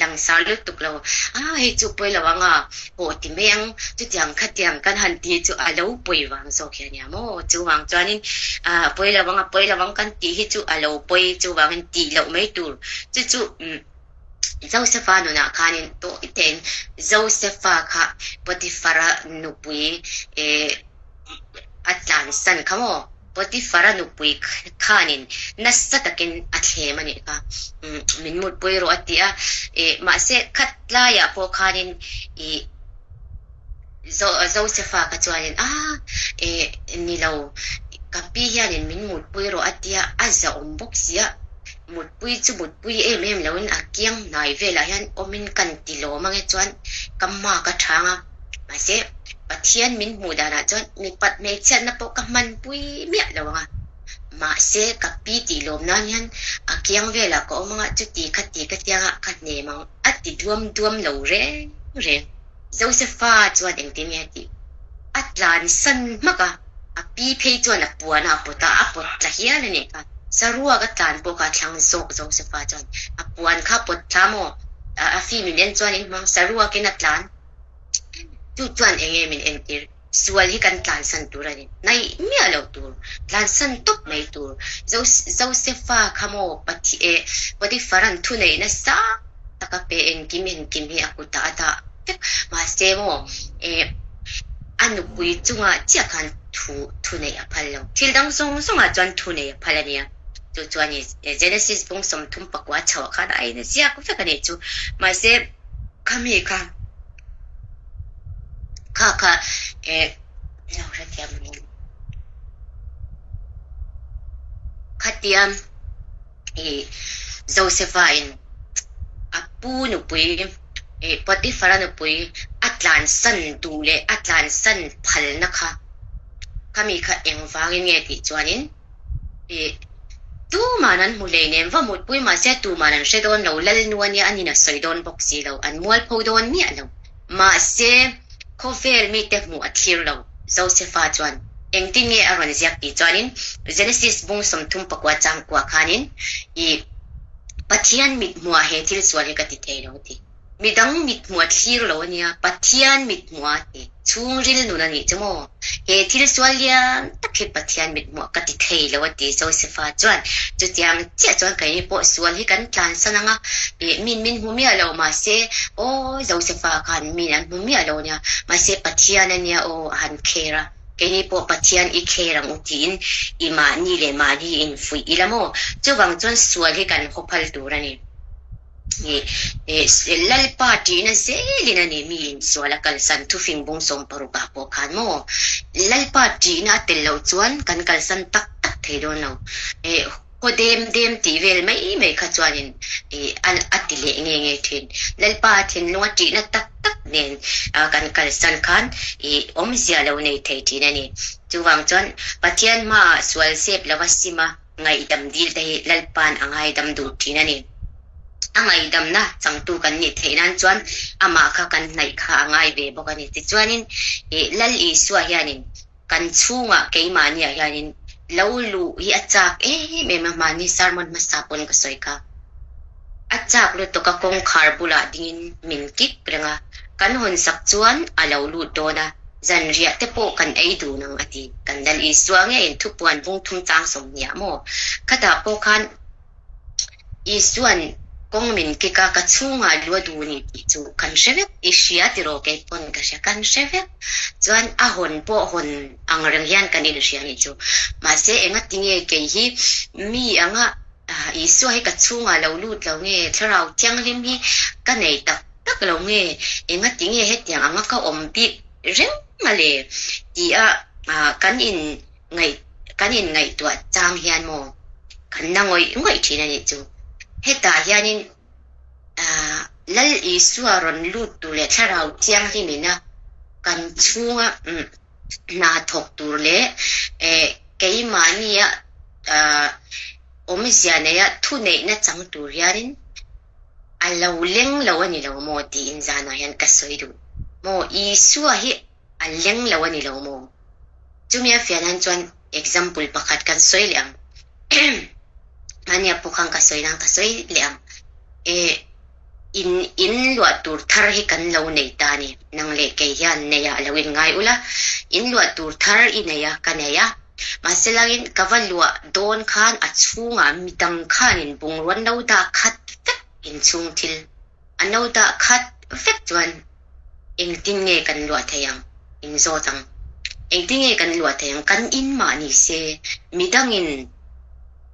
langsar lutuk lo. A hei chu pawi lo anga pawh ti mai ang. Chutiang khatiang kan han ti chu a lo pawi vang zawk hi a nia maw? Chuvang chuanin a pawi lo anga pawi lo ang kan tih hi chu a lo pawi chuvangin tih loh mai tur. Chu chu Josefa nunah khanin tawi tein Josefa kha Potiphara nupui a tlansan kha maw? Potiphara nupui khanin nasa takin a thlem a nih kha. Min mutpui rawh a ti a, mahse khat laiah pawh khanin ih Josefa kha chuanin a ni lo, ka pi hianin min mutpui rawh a tia a zahawm bawk si a, mutpui chu mutpui em em loin a kiang hnai velah hian awmin kan ti lawm ange chuan ka mark a chhang a. Mahse, Pathian min hmuh danah chuan mipat hmeichhiatna pawh ka hmanpui miah lo ang a. Mahse, ka pi tih lawm nan hian a kiang velah ka awm ang a, chuti kha ti ka tiang a, ka hnem ang a ti duam duam lo reng reng. Josefa chuan engtin nge a tih? A tlansan hmak a, a pi phei chuan a puan a a pawt a, a pawt tla hial a nih kha. Saruak a tlan pawh kha a thlang zawk Josefa chuan a puan kha a pawt thla maw? A film in en chuan in hmang saruakin a tlan. Chu chuan eng nge min entir? Sual hi kan tlansan tur a ni. Hnaih miah loh tur, tlansan tawp mai tur. Josefa kha maw Potiphara'n thuneih nasa taka pe engkim engkim hi a kutah a dah vek. Mahse maw a nupui chungah chiah khan thu thuneih a phal lo. Thil dang zawng zawngah chuan thuneih a phal a nia. Chu chuan Genesis bung 34 chhoah khan a inziak vek a nih chu. Mahse khami kha. Kha kha eh lo hrethiam ang em? Khatia ih Josefa in a pu nupui ih Potiphara nupui a tlansan duh leh a tlansan phalna kha khami kha engvangin nge tih chuanin Ih, tuman an hmu hleinem, va mutpui mahse tuman an hre dawn lo, Lalnu a nia anin a sawi dawn bawk si lo, an mualpho dawn miah lo. Mahse, khawvel mite hmuh a thlir lo, Josefa chuan engtin nge a rawn ziak tih chuanin Genesis bung 34 changkua khanin, Ih, Pathian mithmuah he thil sual hi ka ti thei lo a ti. Midang mithmuh a thlir lo a nia, Pathian mithmuh a ti. Chhungril nun a nih chu maw? He thil sual lian tak hi Pathian mithmuh ka ti thei lo a ti Josefa chuan. Chutiang chiah chuan keini pawh sual hi kan tlansan ang a, ih min min hmu miah lo mahse aw Josefa khan min an hmu miah lo nia, mahse Pathian a nia aw a han kher a, keini pawh Pathian i kher ang u tiin i mahni leh mahni infuih ila maw? Chuvang chuan sual hi kan haw phal tur a ni. Lalpa ṭihna zelin a ni mi insual a kalsan thufing bung 60 ah pawh khan maw Lalpa ṭihna a tel loh chuan kan kalsan tak tak thei dawn lo. Haw dem dem tih vel mai mai kha chuanin a ti leh nge nge ṭhin. Lalpa thinlunga ṭihna tak tak nen kan kalsan khan awmzia lo nei thei ṭhin a ni. Chuvang chuan Pathian hmaah sual zep lova sim a. Ngaihdam dil te hi Lalpa'n a ngaidam duh thin a ni. A ngaihdamna changtu kan nih theih nan chuan amah kha kan hnaih kha a ngai ve bawk a ni. Tichuanin ih Lal Isua hianin kan chhungah keimahniah hianin lo luh hi a chak em em a, mahni sermon hmasa pawn ka sawi kha. A chak lutuk a kawngkhar bulah dingin min kik reng a, kan hawnsak chuan a lo lut dawn a, zanriah te pawh kan ei dun ang a ti. Kan Lal Isua ngeiin thupuan bung thum chang 20 maw? Khatah pawh khan Isua'n kawng min kik a, ka chhungah lu a duh ni tih chu kan hre vek. I hria tiraw kei pawn ka hria, kan hre vek. Chuan a hawn pawh hawn ang reng hian kan inhria nih chu. Mahse engatinge kei hi mi anga Isua hi ka chhungah lo lut lo nge, Thlarau Thianghlim hi ka nei tak tak lo nge, engati nge hetiang anga ka awm bik reng a le? tia kan in ngaih kan in ngaihtuah chang hian maw kan la ngawih ngawih thin a nih chu. Hetah hianin Lal Isua rawn lut tur leh Thlarau Thianghlim ina kan chhunga hna thawk tur leh keimahnia awmzia neia thuneihna chang tur hianin a lo leng lo a ni lo maw tiin zanah hian ka sawi duh maw? Isua hi a leng lo a ni lo maw? Chumi a fiah nan chuan example pakhat kan sawi leh ang. Mahnia pawh khan ka sawi nan ka sawi leh ang. In in luah tur thar hi kan lo nei ta a ni. Nang leh kei hian nei ah lo in ngai ula, in luah tur thar i nei a, ka nei a. Mahse langin ka va luah dawn khan a chhungah midang khanin bungrua an lo dah khat vek inchhung thil an lo dah khat vek chuan engtin nge kan luah thei ang? In zawt ang. Engtin nge kan luah thei ang? Kan in mah ni se midangin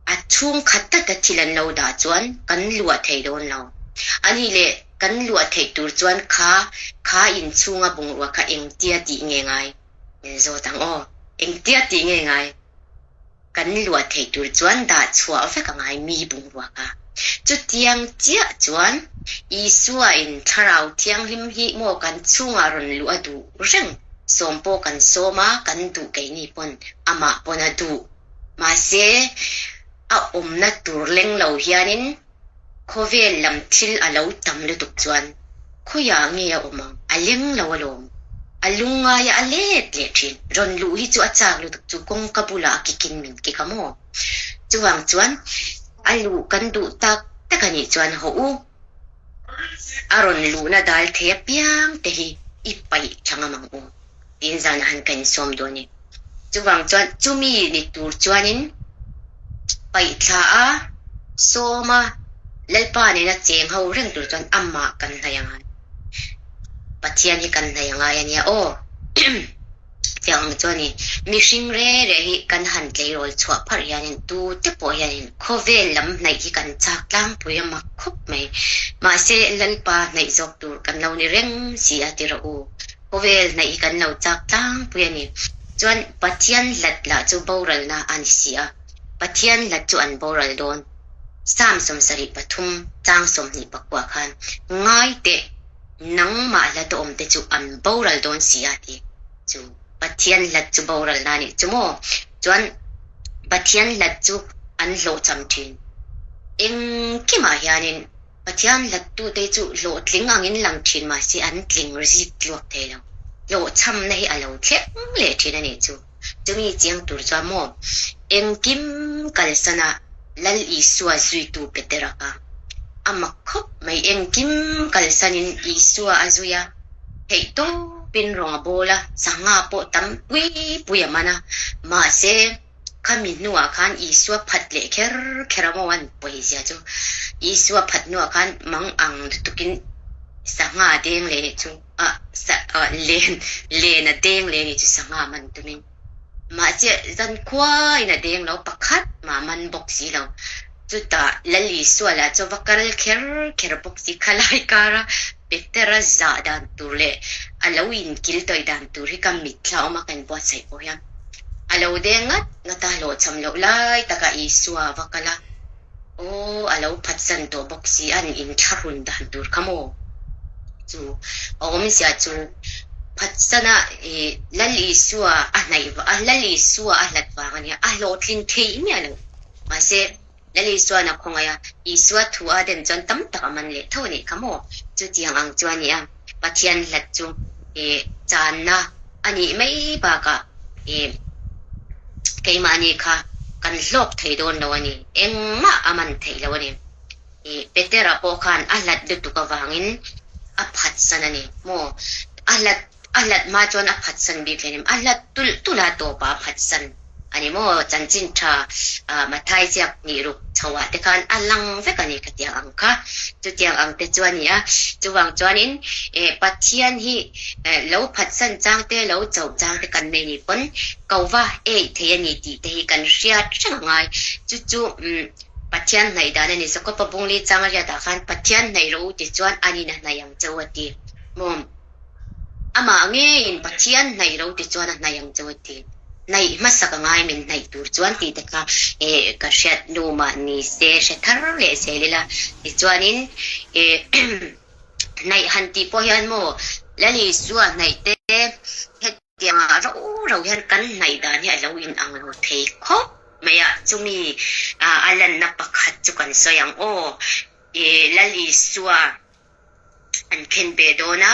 A chhungkhat taka thil an lo dah chuan kan luah thei dawn lo. A nih leh kan luah theih tur chuan kha kha inchhunga bungrua kha engtia tih nge ngai? Min zawt ang aw. Engtia tih nge ngai? Kan luah theih tur chuan dah chhuah vek a ngai mi bungrua kha. Chutiang chiah chuan Isua in Thlarau Thianghlim hi maw kan chhungah rawn luh a duh reng. Sawm pawh kan sawm a, kan duh keini pawn amah pawn a duh. Mahse, a awmna tur leng lo hianin khawvel lam thil a lo tam lutuk chuan khawiah nge a awm ang? A leng lo alawm. A lungngaia a let leh thin. Rawn luh hi chu a chak lutuk chu kawngka bulah a kikin min kik a maw? Chuvang chuan a luh kan duh tak tak a nih chuan haw u. A rawn luhna dal thei apiang te hi i paih tha ngam ang u tiin zanah han ka insawm dawn a ni. Chuvang chuan chumi ni tur chuanin paih thla a sawm a, Lalpa nena cheng ho reng tur chuan amah kan hnaih a ngai. Pathian hi kan hnaih a ngai a nia aw. Tiang ang chuan i mihring re re hi kan han tleirawl chhuah pharh hianin tute pawh hianin khawvel lam hnaih hi kan chak tlangpui a mak khawp mai. Mahse Lalpa hnaih zawk tur kan lo ni reng si a ti rawh u. Khawvel hnaih hi kan lo chak tlangpui a ni. Chuan Pathian hlat lah chu boralna a ni si a, Pathian hlat chu an boral dawn. Psalm 73 chang 24 khan ngai teh. Nangmah hlat awm te chu an boral dawn si a ti chu Pathian hlat chu boral na nih chu maw? Chuan Pathian hlat chu an hlawhcham thin. Engkimah hianin Pathian hlat tute chu hlawhtling angin lang thin mahse an tling zik tluak thei lo. Hlawhchhamna hi a lo thleng leh thin a nih chu. Chumi chiang tur chuan maw engkim kalsana Lal Isua zuitu Petera kha a mak khawp mai. Engkim kalsanin Isua a zui a, theihtawpin rawng a bawl a, sangha pawh tam pui pui a man a. Mahse, khami hnuah khan Isua phat leh kher kher a maw an pawizia chu. Isua phat hnuah khan mang ang lutukin sangha deng leh chu. Len len a deng leh ni chu sangha man tumin. Mahse zankhuain a deng lo pakhat mah man bawk si lo. Chutah Lal Isua lah chu va kal kher kher bawk si. Khalai kara Petera zah dan tur leh a lo inkil tawih dan tur hi ka mitthla awm a kan buatsaih pawh hian a lo deng ngat ngat a, hlawhchham loh lai takah Isua va kal a. Aw, a lo phatsan tawh bawk si a, an inthlahrun dan tur kha maw? Chu a awmzia chu phatsana i Lal Isua a hnaih a Lal Isua a hlat vang a nia, a hlawhtling thei miah lo. Mahse, Lal Isua'n a khawngaih a, Isua thu a den chuan tam tak a man leh tho a nih kha maw? Chutiang ang chu a nia. Pathian hlat chu i channa a nih mai bakah i keimahni kha kan hlawk thei dawn lo a ni, engmah a man theih lo a ni. I Petera pawh khan a hlat lutuk avangin a phatsan a ni maw? A hlat a hlat hma chuan a phatsan bik hleinem, a hlat tulh tulh a tawpah a phatsan. A ni maw? Chanchin tha Mathai ziak hnih ruk chhoah te khan a lang vek a ni khatiang ang kha. Chutiang ang te chu a ni a. Chuvang chuanin Pathian hi lo phatsan chang te, lo choh chang te kan nei ni pawn ko va eih thei a ni tih te hi kan hriat reng a ngai. Chu chu Pathian hnaih dan a ni. Jakob-a bungli chang a riatah khan Pathian hnaih rawh u ti chuan an in a hnaih ang che u a ti. Maw? Amah ngeiin Pathian hnaih ro ti chuan a hnaih ang chu a ti. Hnaih hmasak a ngai min hnaih tur chuan tih te kha eh ka hriat nu mah ni se hre thar leh zel ila. Tichuanin eh hnaih han tih pawh hian maw Lal Isua hnaih te hetiangah ro ro hian kan hnaih dan hi a lo inang lo thei khawp mai a. Chumi a lanna pakhat chu kan sawi ang aw. Eh Lal Isua. An khen ve dawn a,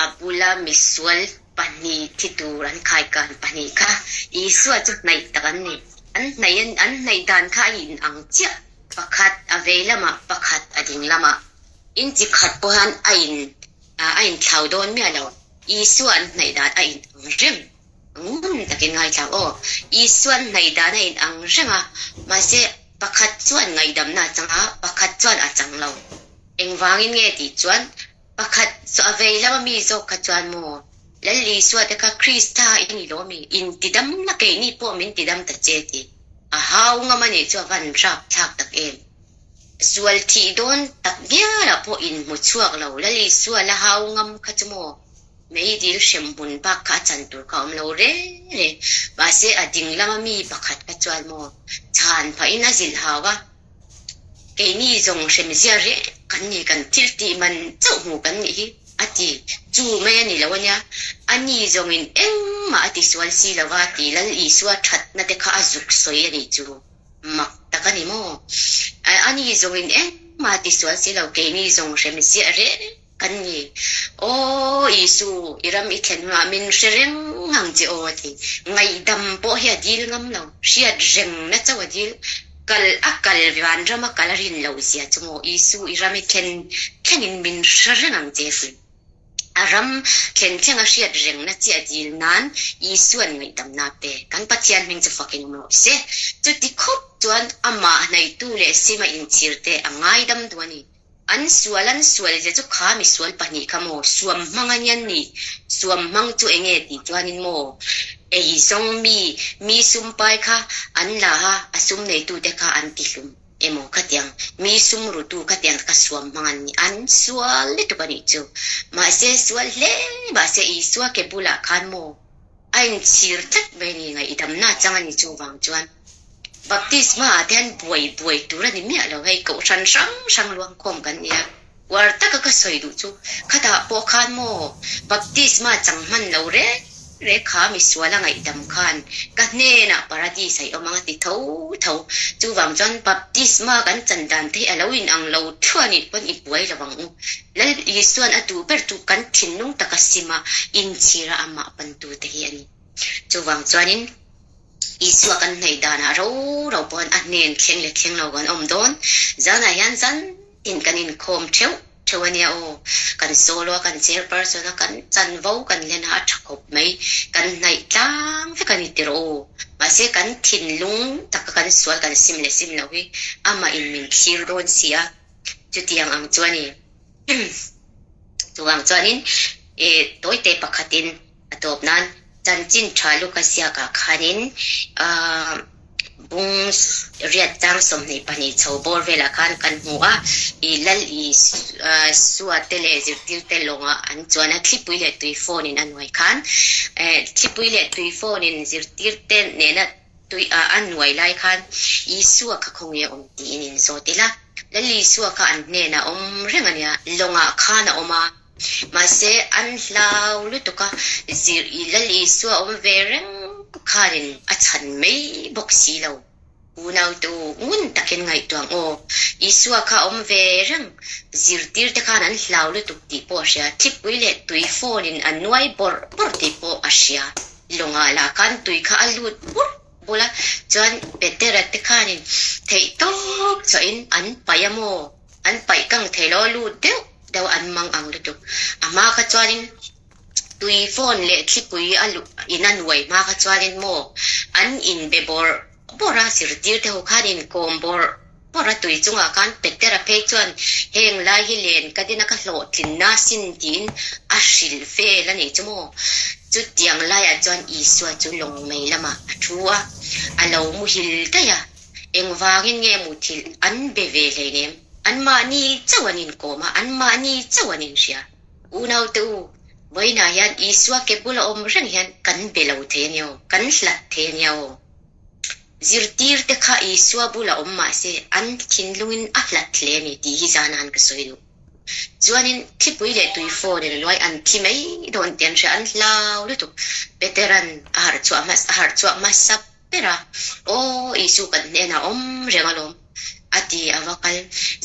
a bula misual pahnih thi tur an khaikan pahnih kha Isua chu hnaih tak an ni. An hnaih an hnaih dan kha a in ang chiah, pakhat a vei lamah pakhat a ding lamah. Inchi khat pawh hian a in a inthlau dawn miah lo. Isua an hnaih dan a in ang reng. Ngun takin ngaithla aw. Isuan ngaihdan a in ang reng a, mahse pakhat chuan ngaihdamna a chang a, pakhat chuan a chang lo. Engvangin nge tih chuan pakhat chu a vei lama mi zawk kha chuan maw Lal Isua te kha Krista i ni lo mi, in tidam na keini pawh min tidam ta che ti a hau ngam a nih chu a van rap thlak tak em. Sual thih dawn tak ngialah pawh in hmu chhuak lo Lal Isua la hau ngam kha chu maw. Meidil hremhmun bak kha a chan tur kha a awm lo reng reng. Mahse, a ding lama mi pakhat kha chuan maw chhan phahin a zilh hau a, Keini zawng hremzia reng kan ni, kan thil tih man chauh hmu kan nih hi, a ti. Chu mai a ni lo a nia, a ni zawngin engmah a tisual si lo va ti Lal Isua thatna te kha a zuk sawi a nih chu. Mak tak a ni maw? A ni zawngin engmah a tisual si lo, keini zawng hremzia reng Kan ni. Aw Isu, i ram i thlen hunah min hre reng ang che aw a ti. Ngaihdam pawh hi a dil ngam lo, hriat rengna chauh a dil. Kal a kal vanram a kal a rin loh zia chu maw Isu i ram i thlen thlengin min hre reng ang che ti. A ram thlen thleng a hriat rengna chiah dil nan Isuan ngaihdamna a pe. Kan Pathian hming chu fakin awm rawh se. Chuti khawp chuan amah hnaihtu leh sima inchhir te a ngaidam duh a ni. An sual an sual zia chu kha misual pahnih kha maw suam hmang a nian ni? Suam hmang chu enge tih chuanin maw ei zawng mi mi sum pai kha an la a, a sum neitute kha an ti hlum emaw khatiang mi sum rutu khatiang kha suam hmang an ni. An sual lutuk a nih chu. Mahse sual hle mahse Isua ke bulah khan maw A inchhir tlat mai a ni, ngaihdamna chang a ni chuvang chuan Baptisma ah te hian buai buai tur a ni miah lo, hei kohhran hrang hrang luangkhawm kan ni a, uar taka ka sawi duh chu khatah pawh khan maw Baptisma chang hman lo rek rek kha misual a ngaihdam khan ka hnenah Paradis a i awm ang a ti tho tho, chuvang chuan Baptisma kan chan dan te hi a lo inang lo thluah a nih pawn i buai lo ang u. Lal Isuan a duh ber chu kan thinlung taka sim a, inchhira amah pantute hi a ni. Chuvang chuanin Isua kan hnaih danah ro ro pawhin a hnen thleng leh thleng lo kan awm dawn. Zanah hian zantin kan inkhawm theuh theuh a nia aw. Kan solo a, kan chairperson a, kan chanvo kan hlen a, a tha khawp mai. Kan hnaih tlang vek a ni tirh aw. Mahse kan thinlung taka kan sual kan sim leh sim loh hi amah in min thlir dawn si a. Chutiang ang chuan i chuvang chuanin i tawite pakhatin a tawp nan chanchin tha Luka ziakah khanin aah bung riat chang 22 chho bawr velah khan kan hmu a, i lal i suate leh zirtirte lawngah an chuan a, thlipui leh tui phone in a nuai khan thlipui leh tui phone in zirtirte nena Tui ah a nuai lai khan Isua kha khawnge a awm tiin in zawt ila, Lal Isua kha an hnenah a awm reng a nia, lawngah khan a awm a, mahse an hlau lutuk a, zir i Lal Isua awm ve reng khanin a chhan mai bawk si lo. Unautu ngun takin ngaihtuah ang aw, Isua kha a awm ve reng, zirtirte khan an hlau lutuk tih pawh a hria, thipui leh tui phone in a nuai bawrh bawrh tih pawh a hria. Lawngah lah khan tui kha a lut bur bul a, chuan Petera te khanin theih tawp chawhin an paih a maw? An paih kang thei lo a lut deuh deuh an mang ang lutuk. A hma kha chuanin tui fawn leh thlipui a luh in a nuai hma kha chuanin maw an inbe bawrh bawrh a, zirtir te ho khan inkawm bawrh bawrh a, tui chungah khan Petera phei chuan heng lai hi len ka din a ka hlawhtlinna sin tiin a hrilh vel a nih chu maw. Chutiang laiah chuan Isua chu lawng mai lamah a thu a, a lo muhil daih a, engvangin nge muthilh an be ve hleinem, anmahni chauh an inkawm a, anmahni chauh an inhria. Unaute u, vawiinah hian Isua ke bula awm reng hian kan be lo thei a nia aw, kan hlat thei a nia aw. Zirtirte kha Isua bula awm mah se an thinlungin a hlat hle a ni tih hi zana'n ka sawi duh. Chuanin thlipui leh tui phone in nuai an thi mai dawn tih an hria, an hlau lutuk. Petera'n a harh chhuah hma a harh chhuak hmasa ber a, Aw Isu kan hnenah awm reng alawm a ti a va kal.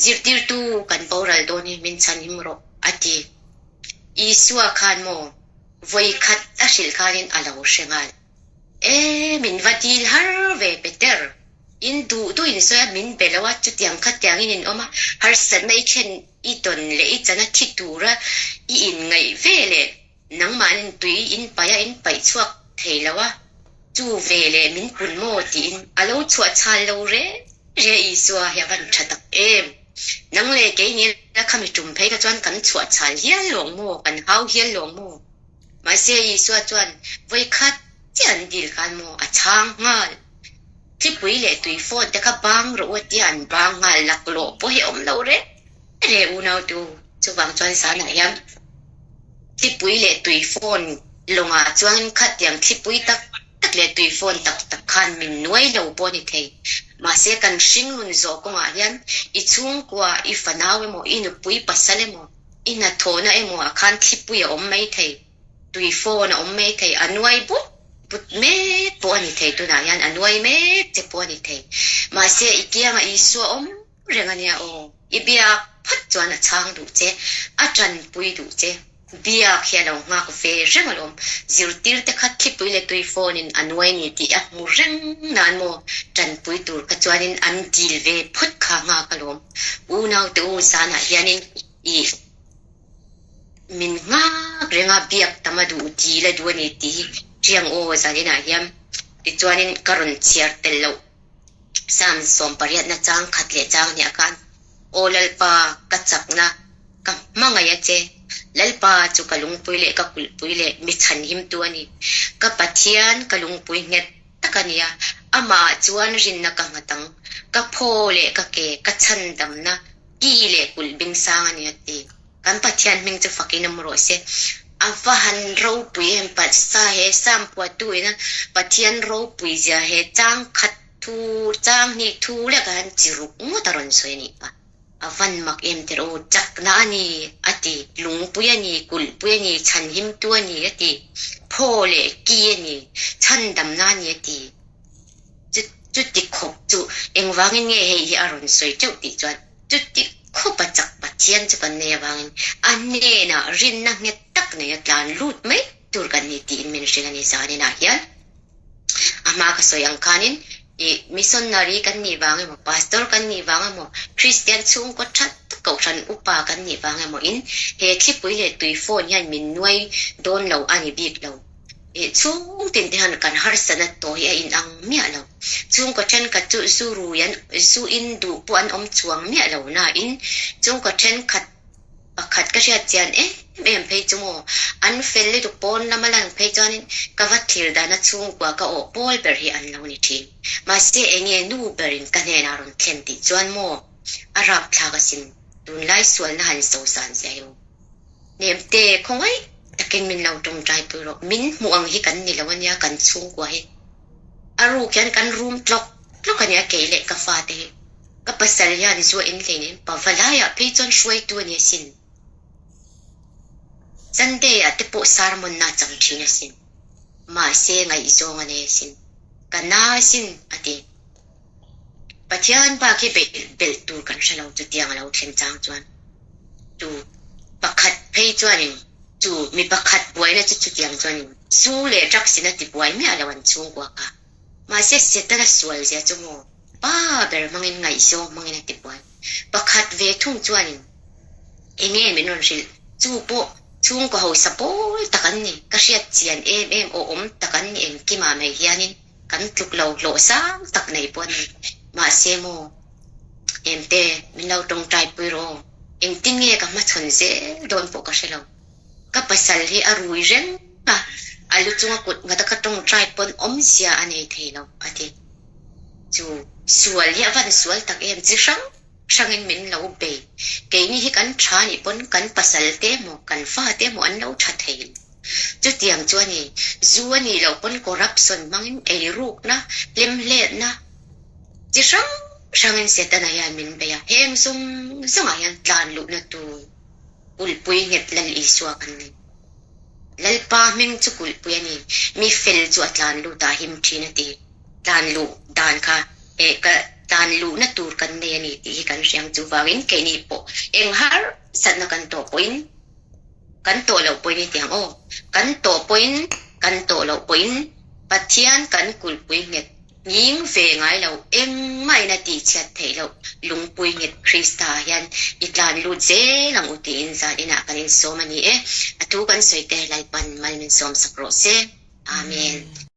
Zirtirtu kan boral dawn hi min chhanhim rawh a ti. Isua khan maw vawi khat a hrilh khanin a lo hre nghal. E, min va dil har ve Peter. In duh duh in sawi a, min be lo a, chutiang khatiangin in awm a, harsatna i thlen i tawn leh i chan a thi tura i inngaih ve leh nangmahnin tui in paih a, in paih chhuak thei lo a, chu ve leh min pun maw tiin a lo chhuah chhal lo reng reng Isua hi a van tha tak em. Nang leh kei nila khami tum phei kha chuan kan chhuah chhal hial lawng maw, kan hau hial lawng maw? Mahse Isua chuan vawi khat chiah an dil khan maw a chhang nghal. Thlipui leh tui phone te kha bang rawh u a tia an bang nghal laklawh pawh hi a awm lo reng reng unau tu. Chuvang chuan zanah hian thlipui leh tui phone lawngah chuan khatiang thlipui tak tak leh tui phone tak tak khan min nuai lo pawh a ni thei. Mahse kan hringnun zawh kawngah hian i chhungkua, i fanau emaw, i nupui pasal emaw, I hnathawhna emaw ah khan thlipui a awm mai thei, tui phone a awm mai thei, a nuai but but mek pawh a ni thei, tunah hian a nuai mek che pawh a ni thei. Mahse i kiangah Isua awm reng a nia aw, i biak phawt chuan a chhang duh che, a tanpui duh che. Biak hi a lo nghak ve reng alawm. Zirtirte kha thlipui leh tui phone in a nuai ni tih a hmu reng nan maw tanpui tur kha chuanin an dil ve phawt kha nghak alawm. Unaute u zanah hianin ih min nghak reng a, biak tam a duh dil a duh a ni tih hi hriang aw zaninah hian tichuanin ka rawn chhiar tel loh. Psalm sawmpariatna chang khat leh chang hniah khan Aw Lalpa, ka chakna, ka hmangaih a che. Lalpa chu ka lungpui leh ka kulhpui leh mi chhanhimtu a ni. Ka Pathian, ka lungpui nghet tak a ni a, amah chuan rinna ka nghat ang. Ka phaw leh ka ke, ka chhandamna, ki leh kulh bing sang a ni a ti. Kan Pathian hming chu fakin awm rawh se. A va han ropui em Sa he Psalm phuahtu ina Pathian ropui zia he chang khat Thu chang hnih thu lek ah hian chi ruk ngawt a rawn sawi a nih kha. A van mak em tir aw, chakna a ni a ti, lungpui a ni, kulhpui a ni, chhanhimtu a ni a ti, phaw leh ki a ni, chhandamna a ni a ti. Chu chuti khawp chu engvangin nge hei hi a rawn sawi teuh tih chuan chuti khawp a chak Pathian chu kan nei avangin a hnenah rinna nghet tak nei a tlan lut mai tur kan ni tiin min hrilh a ni zaninah hian. A hma ka sawi ang khanin ih missionary kan nih vang emaw, pastor kan nih vang emaw, Kristian chhungkaw that tak kohhran upa kan nih vang emaw in he thlipui leh tui phone hian min nuai dawn lo a ni bik lo. Ih chhung tin te hian kan harsatna tawh hi a inang miah lo. Chhungkaw thenkhat chu zu rui an zu in duh pawh an awm chuang miah lo nain chhungkaw thenkhat Pakhat ka hriat chian em em phei chu maw, an fel lutuk pawn lama lan phei chuanin ka va thlir dana chhungkua ka awh pawl ber hi an lo ni thin. Mahse enge nu berin ka hnenah rawn thlen tih chuan maw a rapthlak asin, tunlai sualna han sosan zia hi aw. Nemte khawngaih takin min lo tawngtai pui rawh, min hmuh ang hi kan ni lo ania kan chhungkua hi. A ruk hian kan rum tlawk tlawk ania kei leh ka fate hi. Ka pasal hian zu a in hlei nen pava laiah phei chuan hruaitu a ni asin. Sunday ah te pawh sermon na chang thin asin. Mahse ngaihzawng a nei asin. Ka na asin a ti. Pathian bak hi beih belh tur kan hre lo chutiang a lo thlen chang chuan. Chu pakhat phei chuanin chu mi pakhat buaina chu chutiang chuanin zu leh drugs in a ti buai miah lo an chhungkua kha. Mahse Setana sual zia chu maw pa ber hmangin ngaihzawng hmangin a ti buai. Pakhat ve thung chuanin enge min rawn hrilh chu pawh chhungkaw hausa pawl tak an ni, ka hriat chian em em awhawm tak an ni engkimah mai hianin kan tluk lo hlawh sang tak nei pawh an ni. Mahse maw Emte min lo tawngtai pui rawh aw, engtin nge ka hmachhawn zel dawn pawh ka hre lo. Ka pasal hi a rui reng a, a lu chunga kut nghata ka tawngtai pawn awmzia a nei thei lo, a ti. Chu sual hi a van sual tak em, chi hrang hrangin min lo bei. Keini hi kan tha nih pawn kan pasal te emaw kan fa te emaw an lo tha thei lo. Chutiang chu a ni, zu a nih loh pawn corruption hmangin eirukna, hlemhletna chi hrang hrangin Setana hian min bei a, heng zawng zawngah hian tlan luhna tur. Kulhpui nghet Lal Isua kan ni. Lalpa hming chu kulhpui a ni. Mi fel chu a tlan lut a him thin a ti. Tlan luh dan kha eh ka tlan luhna tur kan nei a ni tih hi kan hria ang. Chuvangin keini pawh eng harsatna kan tawh pawhin kan tawh loh pawhin i ti ang aw. Kan tawh pawhin kan tawh loh pawhin Pathian kan kulhpui nghet Nghing ve ngai lo, engmah in a tihchhiat theih loh lungpui nghet Krista ah hian i tlan lut zel ang u tiin zan inah kan insawm a ni e. A thu kan sawi te Lalpan mal min sawm sak rawh se. Amen.